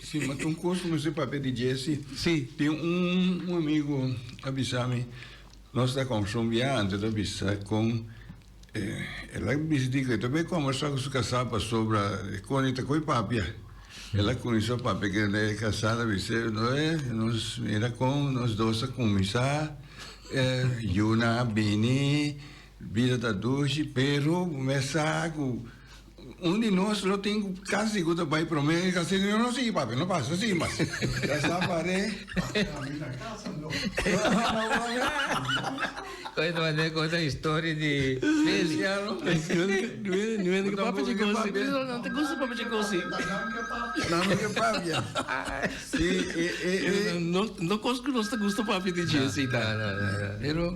B: Si, ma ta un kos ku mester papia di dje si.
E: Si.
B: Tin un amigu a bisa mi, nos ta kòmbersá un bia antes ta bisa kon El a bisa di ku e ta bai kombersá ku su kasá pasobra e koni ta koi papia. El a kuminsá papia ku e kasá ta bis'é, Noe, nos mira kon nos dos a kuminsá, yunan a bini, bida ta dushi, pero bo mes sa ku. Un di nos lo tin ku kasi ku ta bai promé i kasi no no sigui papia, no pasa, no sigui mas. Ya sa par'é.
G: Ami na casa no.
C: Koe ta manda konta historia di Feli.
E: Nuende ke papia dje kosi. Nan ta gusta papia dje kosi.
G: Nan ke papia.
B: Nan ke papia. Si, e, e, e.
E: No, no kos ku nos ta gusta papia di dje, si ta.
C: No, no, no.
B: Pero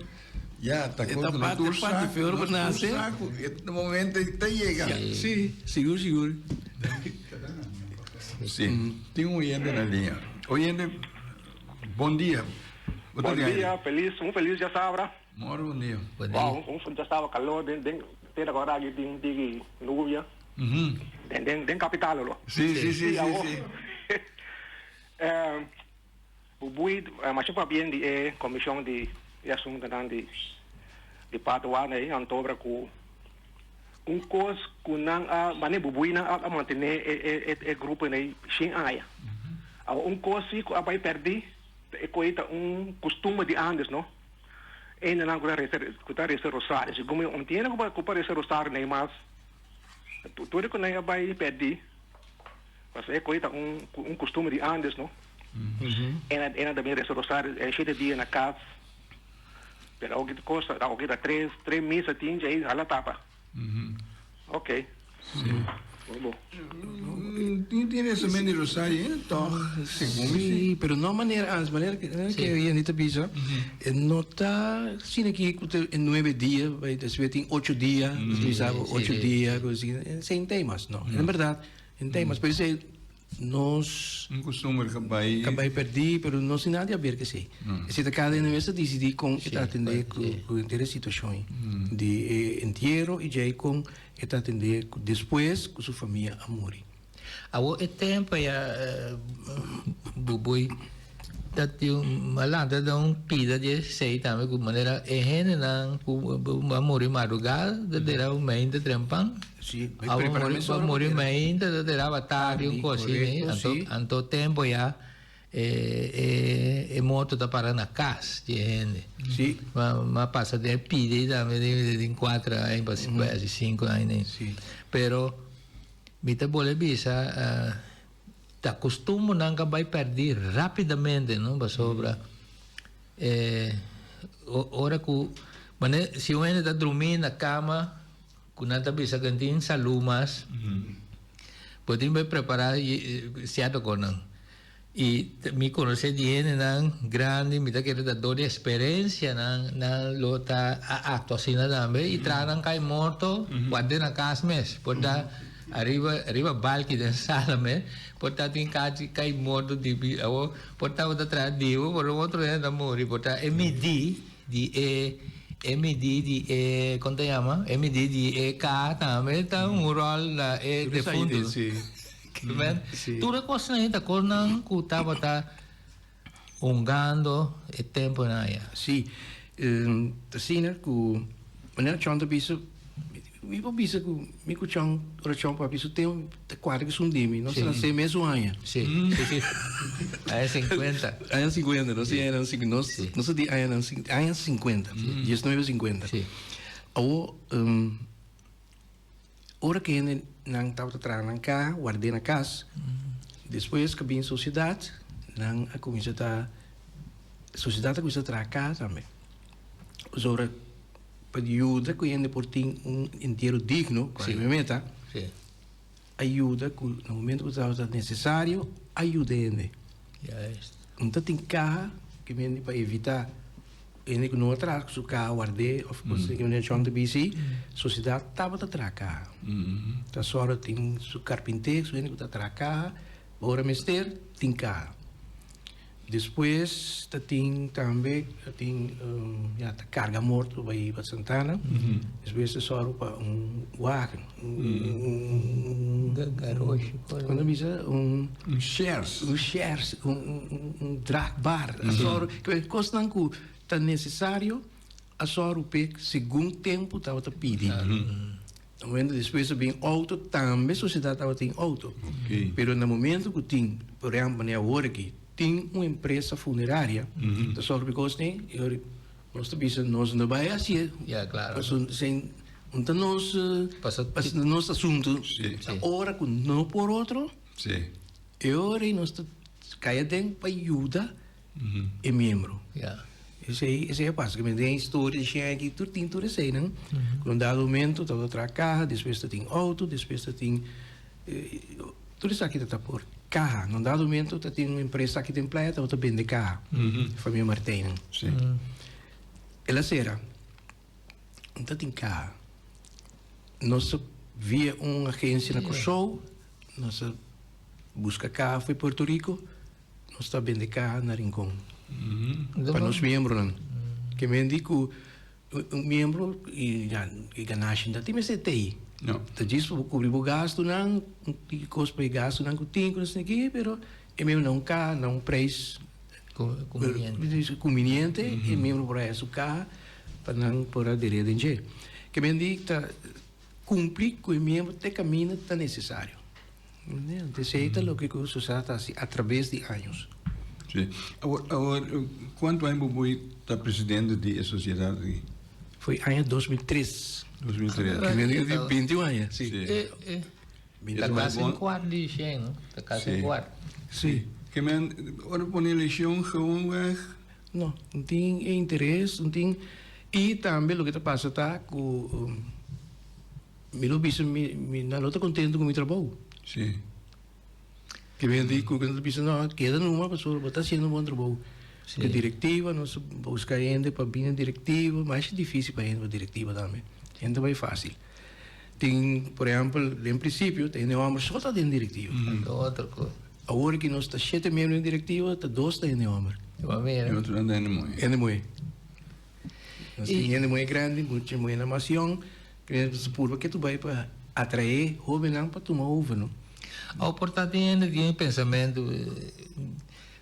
B: Ya, ta
E: E
B: kos
E: ta
B: no
E: parte
B: tur
E: parte
B: saku,
E: feor
B: no
E: pa
B: tur
E: nase.
B: saku, e momento ei ta yega.
E: Sí, sigur sigur.
B: Sí, tin un oyente na liña. Oyente, bon dia. Bo ta
H: Bon
B: di aire.
H: dia, felis, un felis djasabra.
B: Mor bon dia.
C: Bon dia.
H: Wow, un djasabra calor den den tera cu ahora aki tin tiki nubia. Den den den capital lo.
B: Sí, sí, sí, sí,
H: awo.
B: sí.
H: Eh, Bubui, masha pabien di e comision di e asuntonan di di Patoa ei, antobra cu un cos cu nan a mane Bubui nan a mantene e e e grupo ei shin aña. Awor un cos si cu a bay perdi ta e coe ta un custumber di antes no, hendenan cu ta reza cu ta reza rosario, segun mi un tiene cu pa reza rosario nei mas, tur cu nan a bay perdi. Pasobra e koe ta un un kustumber di andes, no? E nan ta bin resa rosario e shete dia na kas. Pero awo ki kos, awo ki ta tres tres misa tin dje ei hala tapa. Ok. Bon bo.
B: Tin tin resamen di rosario ainda tòg? Segun mi si.
E: Sí, pero no manera antes, manera ke ke Yandy ta bisa, e no ta asina ki ku ta e nuebe dia, bai despues tin ocho dia, bisa bo ocho dia, ku asina, sin temas, no. En berdad. En temas, pero esei nos.
B: Un costumber ka bai.
E: Ka bai perdí, pero no sin nada di haber k'esei. Esei ta kada hende mes ta disidí kon e ta atendé ku ku henter e situashon ei di e entiero i djei kon e ta atendé ku despues ku su famia a muri.
C: Awor e tempo ya Bubui ta tin un a lanta den un pida di esei tambe ku manera e hendenan ku a muri madrugada ta dera un meinta trempan.
E: Sí, bai
C: A
E: prepara
C: muri,
E: mesora
C: a muri
E: pa dera.
C: meinta ta deraba tardi un
E: Tardi,
C: kos asina
E: korekto,
C: anto
E: sí.
C: anto tempo ya e e e morto ta para na kas di e hende.
E: Sí.
C: Ma ma pasa den e pida ei tambe den den kuater aña pa sinku aña.
E: Sí.
C: Pero mi ta bole bisa Ta costumbernan ka bay perdi rapidamente no pasobra e ora cu mane si un hende ta drumi na cama cu nan ta bisa cu tin salu mas bo tin bay prepara cierto cosnan y mi conoce di hendenan grandi mi ta kere ta door di experencia nan nan lo ta a actua asina tambe y traha nan cay morto ward'e na cas mes por ta Ariba riba balki den sala mes por ta tin kachi kai morto di bi awor por tabata traha dibo por un otro hende ta muri por ta e midi di e e midi di e kon ta yama e midi di e ka tambe ta un rol na e defuntu tur e kosnan ei ta kosnan ku tabata hungando e temponan aya.
E: Sí, ta asina ku manera Chon ta bisa, mi por bisa ku mi ku Chon, ora Chon papia su tempu ta kuadra ku esun di mi, nos ta nase mesun aña.
C: Sí, sí, sí. Aña sinkuenta.
E: Aña sinkuenta, nos di añanan sinkuenta, nos nos ta di añanan aña sinkuenta, diesnuebe sinkuenta.
C: Sí.
E: Awor, Ora ku hende nan tabata traha nan kaha, ward'é na kas, despues ku a bin sosiedat, nan a kuminsá ta, sosiedat a kuminsá traha kaha tambe. Pasobra pa yuda ku hende por tin un entiero digno, ku a mi meta, a yuda ku na momento ku tabata nesesario, a yuda hende. No ta tin kaha ku hende pa evitá. Hende ku no a traha ku su kaha ward'é òf kos di manera John ta bisa, sosiedat tabata traha kaha. Ta sòru tin su karpinté, su hende ku ta traha kaha, ora mester tin kaha. Despues ta tin tambe ta tin ya ta karga morto bai pa Santana, despues ta sòru pa un wagen, un
C: Garoshi.
E: Kon ta bisa? Un.
B: Un shers.
E: Un shers, un draagbaar. A sòru, ke kosnan ku ta nesesario a sòru p'e segun tempu tabata pidi. Na momento despues a bin outo, tambe sosiedat tabatin outo. Pero na momento ku tin, por ehèmpel manera awor aki, tin un empresa funeraria ta sòru p'e kosnan, e ora nos ta bisa nos no bai hasié.
C: Ya, klaro.
E: Pasobra sin. No ta nos
C: Paso-
E: nos asunto.
B: Sí.
E: Ta ora ku no por otro,
B: Sí.
E: e ora ei nos ta kai aden pa yuda e miembro.
C: Ja.
E: Esei, esei a pasa. Ke men den historia di Shenki, tur tin tur eseinan. Ku un dado momento tabata traha kaha, despues ta tin outo, despues ta tin tur esaki ta ta por kaha. Na un dado momento ta tin un empresa aki den playa tabata bende kaha, famia Martijnen.
B: Sí.
E: El a sera. No ta tin kaha. Nos a via un agensia na Kòrsou, nos a buska kaha for Puerto Rico, nos ta bende kaha na Rincon. Pa nos miembronan. Ke men di ku un miembro i ya e ganashi no ta tin mester tei.
B: No.
E: Ta djis pa bo kubri bo gastunan, un tiki kos pa e gastunan ku tin ku nos aki, pero e miembro na un kaha na un preis
C: Conveniente.
E: Conveniente e miembro por haya su caha pa nan por a dere den dje. Ke men di ta cumpli cu e miembro te caminda ta necesario. Esey ta loke cu Sociedad ta haci a traves di años.
B: Sí. Awor, awor cuanto aña bo boy ta presidente di e sociedad aki?
E: Foi aña 2003.
B: 2003.
E: Ke men di 21 aña, si.
B: Sí.
C: Eh, eh. Ta kasi un kwart di shen, no? Ta kasi un kwart.
B: Sí. Ke men, ora pone elekshon gewoonweg.
E: No, no tin e interes, no tin. I tambe loke ta pasa ta ku mi lo bisa mi mi nan lo ta kontento ku mi trabou.
B: Sí.
E: Ke men di ku nan ta bisa no, keda numa pasobra bo ta hasiendo un bon trabou.
C: Sí.
E: Ku direktiva nos buska hende pa bini direktiva, masha difisil pa hende pa direktiva tambe. Hende bai fasil. Tin, por ehempel, den principio ta hende homber so ta den directiva.
C: Ta otro cos.
E: Awor ki nos ta shete miembro den directiva, ta dos ta hende homber.
C: Bo mira.
B: E otronan ta hende muhe.
E: Hende muhe. Nos tin hende muhe grandi, mucha muhe na mas yong. Nos ta purba ke tu bai pa atrae hobennan pa tuma over, no?
C: Awor por ta tin hende tin e pensamentu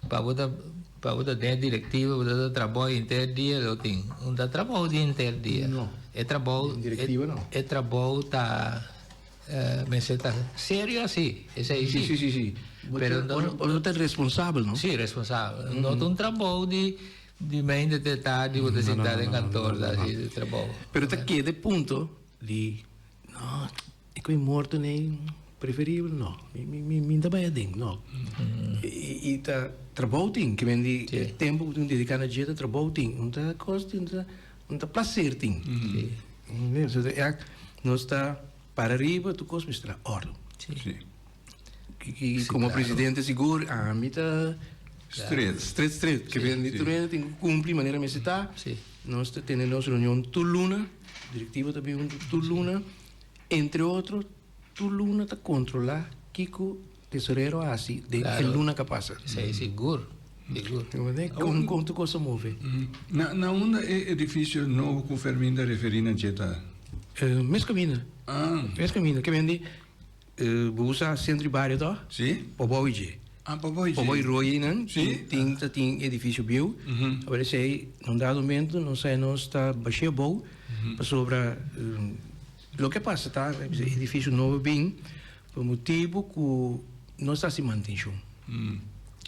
C: pa bo ta pa bo ta den e directiva bo ta ta trabou henter dia lo tin. Un ta trabou di henter dia.
E: No.
C: E trabou
E: Den directiva no.
C: E trabou ta mester ta serio asi. Esei si.
E: Si si si.
C: Pero
E: Ora bo ta responsabel no.
C: Si responsabel. No ta un trabou di di meinde te tardi bo ta sinta den kantoor ta hasi e trabou.
E: Pero ta keda e punto di no. E ku e morto nei preferibel no. Mi mi mi ta bai aden no. I ta trabou tin ke men di e tempo ku tin dediká na dje ta trabou tin. Un ta kos tin un ta plaser tin. Nos ta para riba tur kos mester na òrdu. I komo presidente sigur ami ta
B: Stret.
E: Stret stret. Ke men di tur hende tin ku kumpli manera mester ta. Nos ta tene nos reunion tur luna. Direktiva ta bin huntu tur luna. Entre otro, tur luna ta controla kico tesorero a haci den e luna ca pasa.
C: Esey sigur, sigur.
E: Con con tur cos a move.
B: Na na unda e edificio nobo cu Fermin ta referi na dje ta?
E: Mes caminda.
B: Ah.
E: Mes caminda. Ke men di bo usa centro di bario toch?
B: Si.
E: Pabou dje.
B: Ah, pabou dje.
E: Pabou rooi einan.
B: Si.
E: Tin ta tin edificio bieu. Awor esey na un dado momento nos a nos ta bashia abou pasobra Loke a pasa ta e edificio nobo bin pa motibo cu no sa haci mantencion.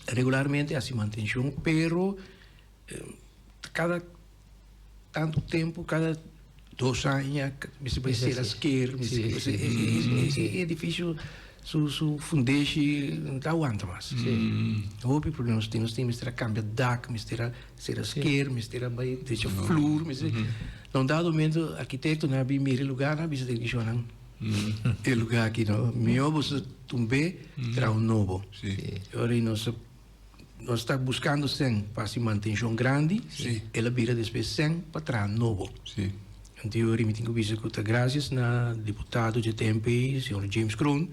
E: Regularmente haci mantencion pero cada tanto tempo cada dos aña mester bay cera sker e edificio su su fundeshi no ta awanta mas. Hopi problema nos tin nos tin mester a cambia dak mester a cera sker mester a bay drecha flur mester Na un dado momento arkitektonan a bin mira e lugar, nan a bisa den kishonnan, e lugar aki no, mihó boso tumb'é traha un nobo. E ora ei nos a nos ta buskando sèn pa hasi mantenshon grandi, el a bira despues sèn pa traha nobo. Anto e ora ei mi tin ku bisa ku ta grasias na diputado dje tempu ei, señor James Kroon,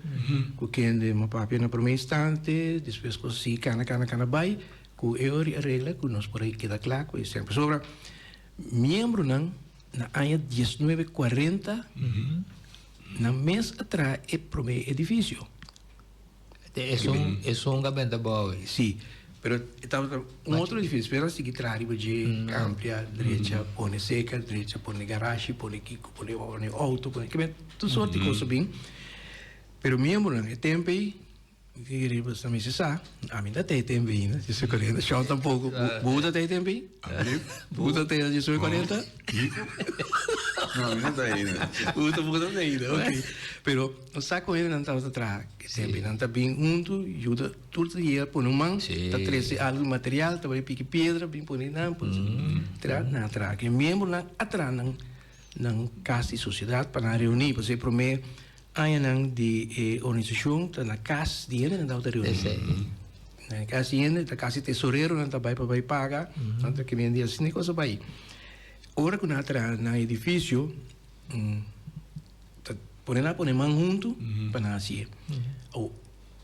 E: ku kende mi a papia na promé instante, despues kos a sigui kana kana kana bai, ku e ora ei a regla ku nos por a keda kla ku e sèn. Pasobra Miembronan na aña diesnuebe kuarenta nan mes a traha e promé edifisio.
C: Esun esun ka benta bou.
E: Sí, pero e tabata un otro edifisio, pero a sigui traha riba dje, kampia, drecha, pone seka, drecha, pone garashi, pone kiko, pone pone outo, pone kimen, tur sort di kos a bin. Pero miembronan e tempu ei. Riba sa mester sa, ami ta tei tempo ainda, 1840, Sean tampoco. Bo ta tei tempo ei? Bo ta tei na 1840?
B: No, ami no ta ainda.
E: Bo tampoco ta tei ainda, ok. Pero nos sa con hendenan tabata traha tempo ei. Nan ta bin hunto, yuda tur ta yega pone un man, ta trece algo material, ta bai piki piedra, bin pone nan, traha, nan a traha. Ke miembronan a traha nan nan cas di sociedad pa nan reuni, pasobra e prome Añanan di e organisashon ta na kas di hende nan tabata reuní. Na kas di hende ta kasi tesoreronan ta bai pa bai paga, nan ta kende di asina e kos a bai. Ora ku nan a traha nan edifisio, ta pone nan a pone man huntu pa nan hasié. Awor,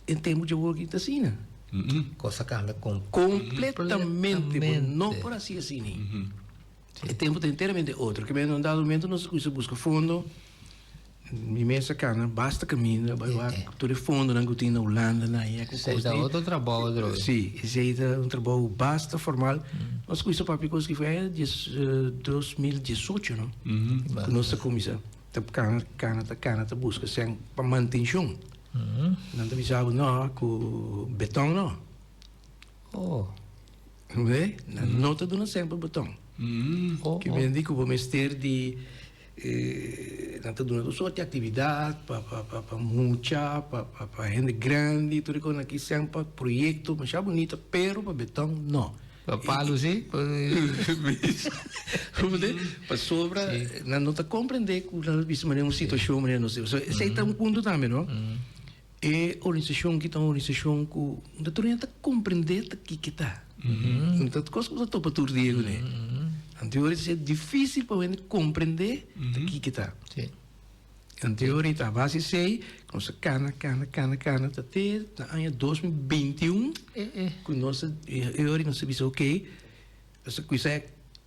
E: e tempu djawoor aki ta asina.
I: Kos a kambia
E: kompletamente. Bo no por hasi asina. E tempu ta enteramente otro. Ke men un dado momento nos a kuminsa buska fondo. Mi mes a cana basta caminda bai wak tur e fondonan cu tin na Hulanda na ahí cu
C: Esey ta otro trabou otro vez.
E: Sí, esey ta un trabou basta formal. Nos cuminsa papia cos ki fue aña dies 2018 no? Cu nos ta cuminsa ta cana cana ta cana ta busca sèn pa mantencion. Nan ta bisa bo no cu beton no.
C: Oh.
E: Ve? Nan no ta duna sèn pa beton.
C: Oh.
E: Ki men di cu bo mester di Nan ta duna tur sorti di actividad pa pa mucha, pa pa hende grandi, tur e cosnan aki sean pa proyecto masha bunita, pero pa beton no.
C: Pa palu si.
E: Pasobra nan no ta comprende cu nan ta bisa manera un situacion manera nos ta. Esey ta un punto tambe no. E organisacion aki ta un organisacion cu no ta tur hende ta comprende ta kiko ta. No ta cos cu bo ta topa tur dia cune. Anto ora ta dificil pa hende comprende ta kiko ta. Anto ora ta a base esey cu nos a cana, cana, cana, cana ta te na aña 2021 cu nos a e ora nos a bisa ok nos a cuminsa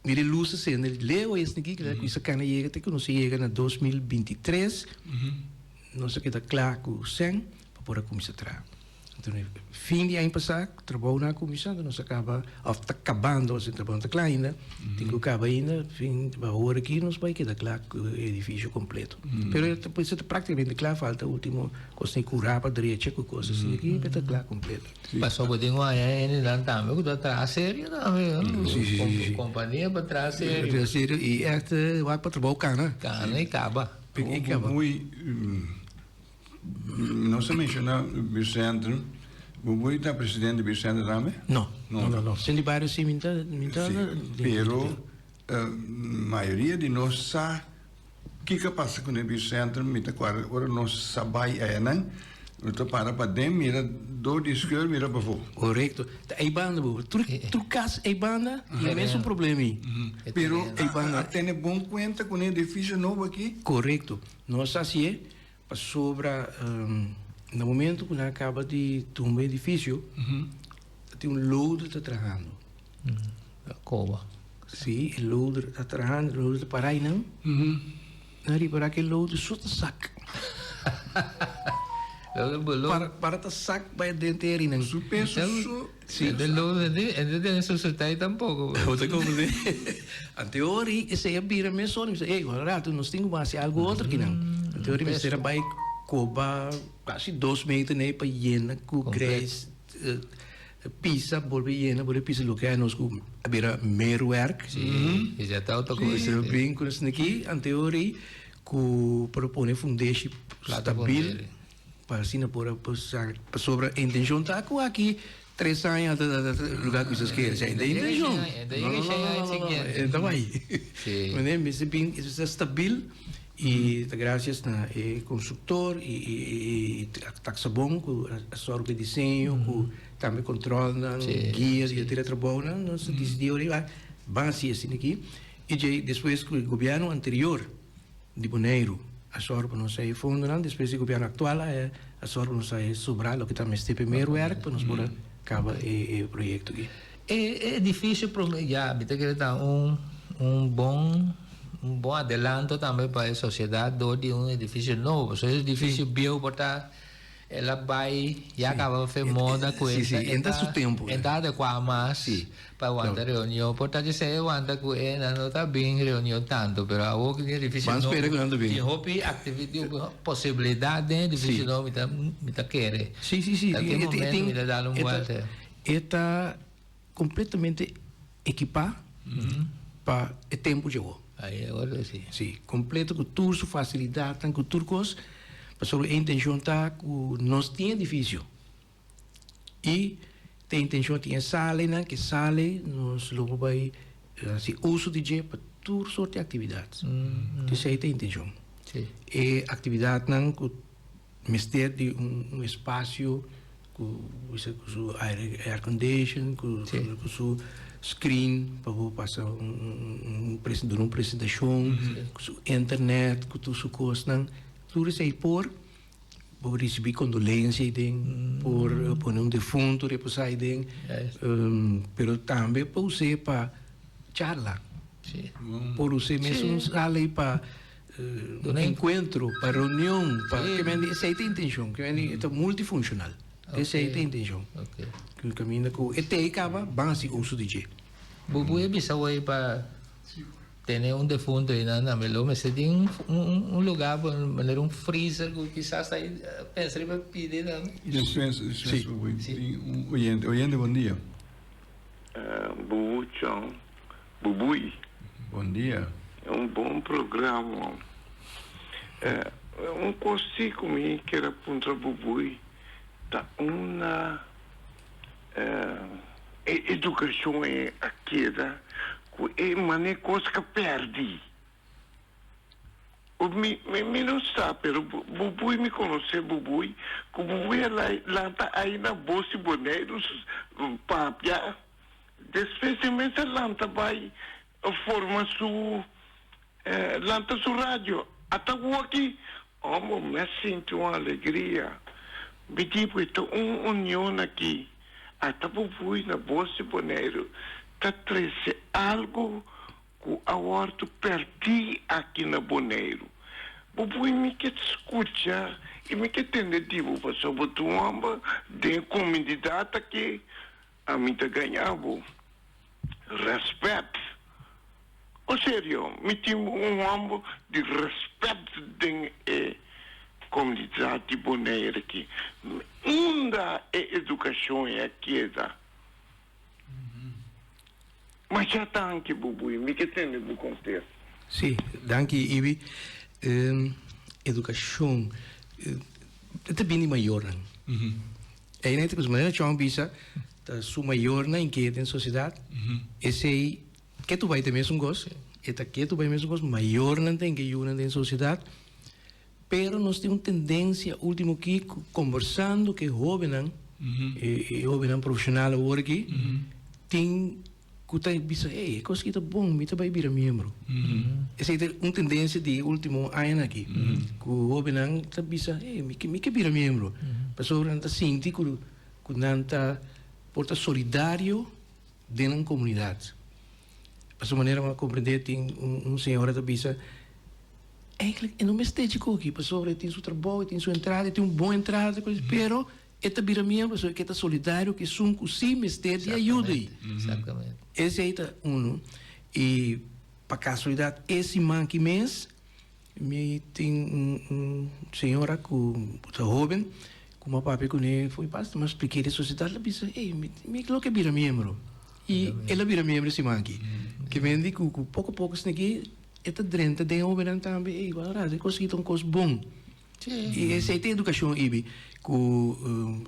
E: mira e luz a cende leu esaki a cuminsa cana yega te cu nos a yega na 2023. Nos a keda kla ku sèn pa por a kuminsá traha. Anto fin di aña pasá trabounan a kuminsá, anto nos a kaba òf ta kabando, pasobra e trabou no ta kla ainda, tin ku kaba ainda, fin awor aki nos bai keda kla ku e edifisio kompleto. Pero e ta por ta praktikamente kla, falta ultimo kos di kurá pa drecha ku kos asina aki, pero ta kla kompleto.
C: Pasobra bo tin ku haña hendenan tambe ku ta traha serio tambe, kompania pa traha serio.
E: Traha serio i ègt wak pa trabou kana.
C: Kana i kaba.
B: Bubui, nos a menciona Buurtcentrum, Bubui ta presidente di Buurtcentrum tambe?
E: No, no, no, no. Sin di bario si mi ta, mi ta.
B: Si, pero mayoria di nos sa kiko a pasa ku e Buurtcentrum, mi ta kuadra ora nos sa bai ayanan, nos ta para paden mira dor di skeur mira pafó.
E: Korekto. Ta ei banda bo. Tur tur kas ei banda tin e mesun problema ei.
B: Pero a tene bon kuenta ku e edifisio nobo aki?
E: Korekto. Nos a hasié pasobra na momento ku nan a kaba di tumba e edifisio ta tin un loader ta trahando.
C: Koba.
E: Si, e loader ta trahando, e loader ta para einan. Nan ripará ku e loader so ta sak. Para, para ta sak bai aden te herinan.
B: Su peso su.
C: Si. E loader e no tene su sutei tampoko.
E: Bo ta komprendé? Anteori esei a bira mesora. Mi bisa, ey, ora rato nos tin ku hasi algu otro kinan. Anteori mester a bai koba kasi dos meter nei pa yena ku grijs. Pisa, bolbe yena, bolbe pisa loke a nos ku a bira meer werk.
C: Sí, i ya ta otro
E: kos. Esei bin ku nos aki anteori ku por a pone fundeshi stabil pa asina por a pasobra e intenshon ta ku aki tres aña ta luga ku esas kere. Esei ta e intenshon. No, no, no, no, no, e ta bai. Mester bin stabil. I ta gracias na e constructor i Taxabon cu a zorg pa e diseño cu tambe controlnan, guias i a tira trabounan, nos a dicidi ora i ban haci esaki aki. I djei despues cu e gobierno anterior di Boneiru a zorg pa nos haya e fondonan, despues e gobierno actual a zorg pa nos haya sobra loke ta mester pa e meerwerk pa nos por a caba e proyecto aki.
C: E edificio prome ya mi ta kere ta un un bon un bon adelanto tambe pa e sociedad door di un edificio nobo pasobra e edificio bieu por ta. El a bai ya caba fe moda cu
E: Sí, sí, en ta su tempo.
C: En ta adecuá mas pa wanta reunion. Por ta djesei e wanta cu e nan no ta bin reunion tanto, pero awor cu tin edificio
E: Ban
C: nobo,
E: spera cu nan ta bin.
C: tin hopi activi-, posibilidad den edificio nobo, mi ta, mi ta kere.
E: Sí, sí, sí.
C: Na ki momento mi ta dal un buelta.
E: E ta completamente equipá pa e tempo dje awor.
C: Ai, awor lo si.
E: Sí, completo cu tur su facilidadnan, cu tur cos, pasobra e intencion ta cu nos tin edificio y ta e intencion tin e salenan, cu e sale nos lo por bay haci uso di dje pa tur soort di actividad. Esey ta e intencion. E actividadnan cu Mester di un espacio cu su air condition, cu su screen pa bo pasa un duna un presentacion, cu su internet, cu tur su cosnan. Tur esey por bo ricibi condolencia ayden, por pone un defunto reposa ayden, pero tambe por us'e pa charla, por us'e mesun sala ey pa Un enkuentro, pa reunion, pa ke men di esei ta intencion, ke men di e ta multifuncional. Esei ta intencion. Ku kaminda ku e tei kaba ban hasi uso di dje.
C: Bo por e bisa hoy pa tene un defunto einan tambe lo mester tin un lugar por manera un freezer ku kisas ta pensa riba pidi tambe.
B: Dispensa, dispensa bo tin un oyente. Oyente bon dia.
I: Bubu chon. Bubui.
B: Bon dia.
I: Un bon programa. Un kos si ku mi kier a puntra Bubui ta unda e edukashon ei a keda ku e manera kos ka pèrdí. Mi mi no sa pero Bubui mi konosé Bubui ku Bubui a lanta ai na Bos di Boneiru papia. Despues e mes a lanta bai forma su lanta su radio. Ata awoki homber mi a sinti un alegria. Mi di bo e ta un union aki. Ata bo bui na Bos di Boneiru ta trece algo ku a wòrdu pèrdí aki na Boneiru. Bo pui mi ke skucha i mi ke tende di bo pasobra bo ta un hòmber den e komunidat aki. Ami ta gaña bo rèspèt. O serio, mi tin bo un hòmber di rèspèt den e komunidat di Bonaire aki. Unda e edukashon ei a keda? Masha danki Bubui, mi ke tende bo kontesta.
E: Sí, danki Ibi. Edukashon e ta bini di mayornan. Einan ta manera Chon bisa ta su mayornan in keda den sosiedat esei ke tu bai ta mesun kos e ta ke tu bai mesun kos mayornan ta inke yunan den sosiedat pero nos tin un tendensia ultimo ki ku kombersando ku e hobennan e hobennan profeshonal awor aki tin Ku ta bisa, Ey, e kos aki ta bon, mi ta bai bira miembro. Esei ta un tendensia di e ultimo añanan aki, ku hobennan ta bisa, Ey, mi ke mi ke bira miembro. Pasobra nan ta sinti ku ku nan ta por ta solidario den nan komunidat. Pasobra manera mi a komprendé tin un un señora ta bisa, Eigentlik e no mester dje koki, pasobra e tin su trabou, e tin su entrada, e tin un bon entrada, pero E ta bira miembro pasobra ke ta solidario ku esun ku si mester di ayuda ei. Esei ta unu. I pa kasualidat e siman aki mes mi tin un señora ku ta hoben ku mi a papia kuné for mi pas mi a splik'é di sosiedat el a bisa ey mi lo ke bira miembro i el a bira miembro e siman aki. Ke men di ku poko poko esaki e ta drenta den e hobennan tambe ey wak e kos aki ta un kos bon. I esei ta edukashon ibi ku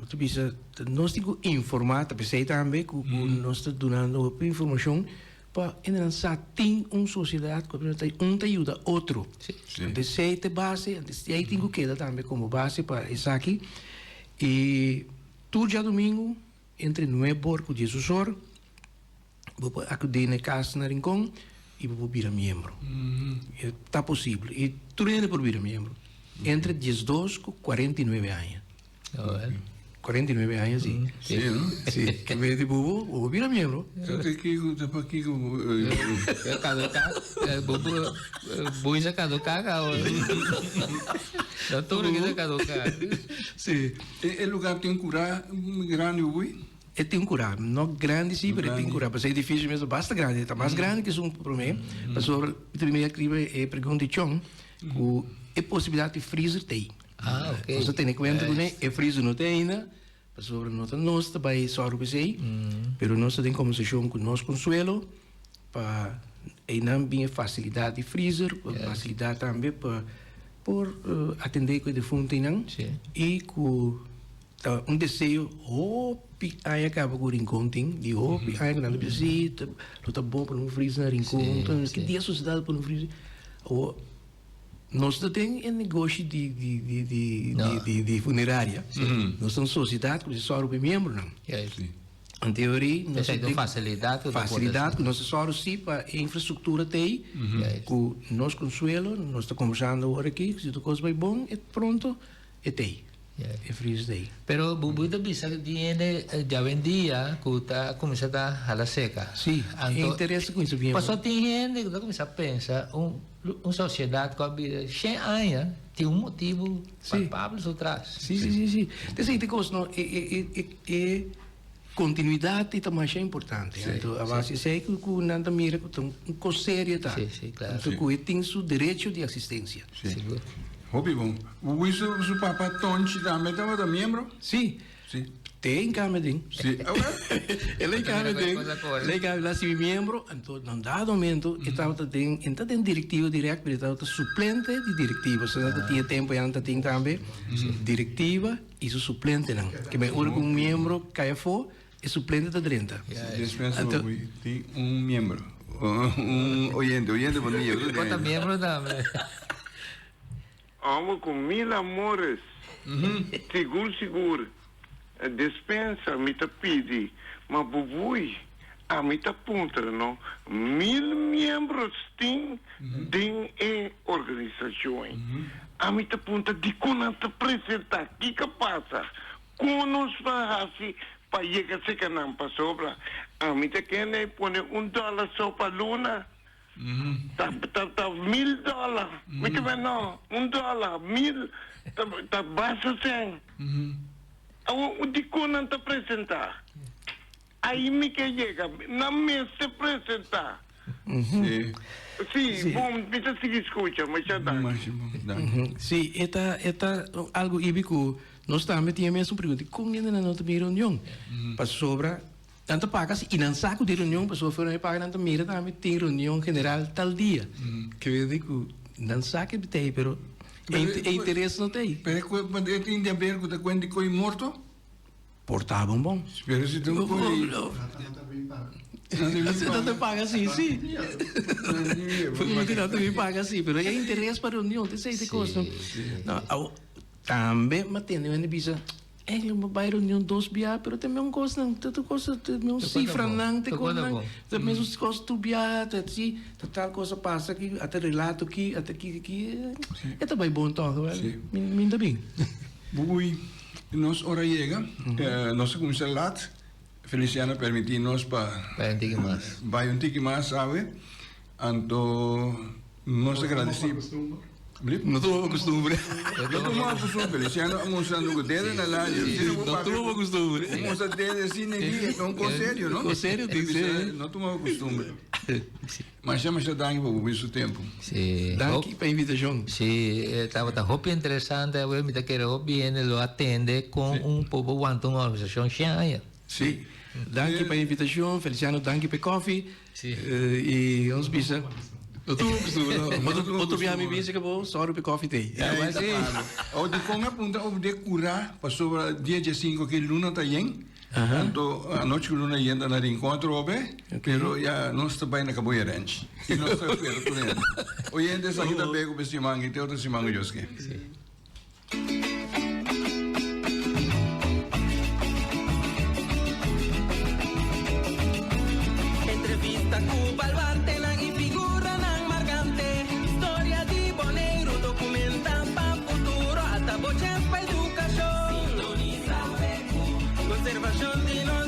E: ta bisa nos tin ku informá ta p'esei tambe ku nos ta dunando hopi informashon pa hende nan sa tin un sosiedat ku ta un ta yuda otro. Anto esei ta e base anto esei tin ku keda tambe komo base pa esaki i tur djadumingu entre nuebe or ku diesdos or. Bo por akudí na e kas na Rincon i bo por bira miembro. E ta posibel. I tur hende por bira miembro. Entre diesdos ku 49 aña. 49 aña si.
B: Si, no?
E: Si, ke mende di bubu, bubu bira miembro.
B: Ta te kiko, ta pa kiko.
C: Kaduká, bubu, buisa kaduká ka. No tur ke ta kaduká.
E: Si.
B: E lugar tin kurá grandi bubui?
E: E tin kurá, no grandi si, pero e tin kurá. Pasobra e edifisio mes ta basta grandi, ta mas grandi ke esun promé. Pasobra mi ta mira riba e pregunta di Chon ku e posibilidat di freezer t'ei.
C: Ah, ok.
E: Nos ta tene kuenta kuné, e freezer no ta ainda, pasobra no ta nos ta bai sòru ku esei, pero nos ta den kombersashon ku nos Consuelo pa einan bin e fasilidat di freezer, fasilidat tambe pa por atendé ku e defuntu einan i ku ta un deseo hopi aña kaba ku Rincon tin, di hopi aña ku nan ta bisa si lo ta bon pone un freezer na Rincon, ki dia sosiedat pone un freezer? Awor. Nos no tin e negoshi di di di di
C: No.
E: di di funeraria. Nos ta un sosiedat ku mester sòru pa e miembronan.
C: Juist.
E: En teorie nos
C: Esei ta un
E: tin
C: fasilidat ku ta por
E: fasilidat ku nos ta sòru si pa e infrastruktura ta ei,
C: Juist.
E: ku nos Consuelo, nos ta kombersando awor aki, si tur kos bai bon, e pronto e ta ei.
C: Juist.
E: E fris ta ei.
C: Pero bo bo ta bisa ku tin hende djawendia ku ta kuminsá ta hala seka.
E: Si, e
C: Anto
E: interes ta kuminsá bien.
C: pasobra tin hende ku ta kuminsá pensa un Un sociedad cu a bira shen aña tin un motibu palpabel su tras.
E: Si, si, si, si. Esey ta cos no, e, e, e, e continuidad ta masha importante. Anto a base esey cu, cu nan ta mira cu ta un cos serio ta.
C: Si, si, claro.
E: Anto cu e tin su derecho di asistencia.
B: Si.
C: Sigur.
B: Hopi bon. Wi su, su papa Tonchi tambe tabata miembro?
E: Si.
B: Si.
E: Te en cambio den.
B: Si. Awel.
E: El en cambio den. El en cambio la si miembro, anto na un dado momento e tabata den, e no ta den directiva direct, pero e tabata suplente di directiva. So nan ta tin e tempo ya nan ta tin tambe directiva y su suplentenan. Ke men ora ku un miembro kai afó, e suplente ta drenta.
B: Despues tin un miembro, un oyente, oyente bon dia.
C: Bo ta miembro tambe.
I: Amo ku mil amores, sigur sigur, despensa mi ta pidi, ma bubui, ami ta puntra no, mil miembros tin den e organisashon ei? Ami ta puntra dikon nan ta presenta, kiko pasa, kon nos por hasi pa yega seka nan, pasobra ami ta kende pone un dòler so pa luna. Ta ta ta mil dòler. Mi ta bai no, un dòler, mil, ta ta basta sèn. Awor dikon nan ta presentá? Ai mi ke yega, nan mester presentá.
B: Sí.
I: Sí, bon, mi ta sigui skucha, masha danki.
B: Danki.
E: Sí, e ta e ta algu ibi ku nos tambe tin e mesun pregunta, kon hende nan no ta bin reunion? Pasobra Nan ta paga si i nan sa ku tin reunion pasobra for nan e paga nan ta mira tambe tin reunion general tal dia. Ke wende di ku nan sa ke ta ei pero e interes no ta ei.
B: Pero e tin di haber ku ta kuenta di koi morto?
E: Por ta bon bon.
B: Pero si tin koi.
E: Nan ta paga si si. Nan ta bin paga si pero e interes pa reunion ta esei ta e kos no. Tambe mi a tende wende bisa. Eigenlijk mi bai reunion dos bia, pero ta mesun kosnan, ta tur kos, ta mesun sifranan, ta kosnan, ta mesun kos tur bia, ta si, ta tal kos a pasa aki, ata relato aki, ata aki, aki, e ta bai bon tòg, wèl, mi ta bin.
B: Bui, nos ora yega, nos a kuminsá lat, Feliciano a permití nos pa
C: Bai un tiki mas.
B: Bai un tiki mas awe, anto nos ta gradisí.
E: No tuma bo costumbre.
B: No tuma bo costumbre. Feliciano a mustra cu dede na ladio.
E: No tuma bo costumbre.
B: Bo mustra dede asina aki, e ta un cos serio, no?
E: Cos serio tin ser.
B: No tuma bo costumbre. Masha, masha danki pa bo bin su tempo.
C: Si.
E: Danki pa invitacion.
C: Si, e tabata hopi interesante awe. Mi ta kere hopi hende lo atende con un pobo wanta un organisacion shen aña.
E: Si. Danki pa invitacion. Feliciano, danki pa e koffie.
C: Si.
E: Y ons bisa. No tuvo costumbre, no. Otro, otro bia mi bisa que bo, sorry pe coffee tey.
B: Ja, maar sí. O di con a punta over de cura, pasobra dia dia 5 que luna ta yen. Anto anochi cu luna yen ta na Rincon atrobe, pero ya nos ta bay na Caboya Ranch. Y nos ta espera tur hende. Oyentes, esaki ta bego pe siman y te otro siman cu Dios ke.
A: Entrevista ku baluartenan i figuranan markante. Historia di Boneiru dokumenta pa futuro. Ata bo chèns pa edukashon. Sintonisa BQ. Konservashon di nos.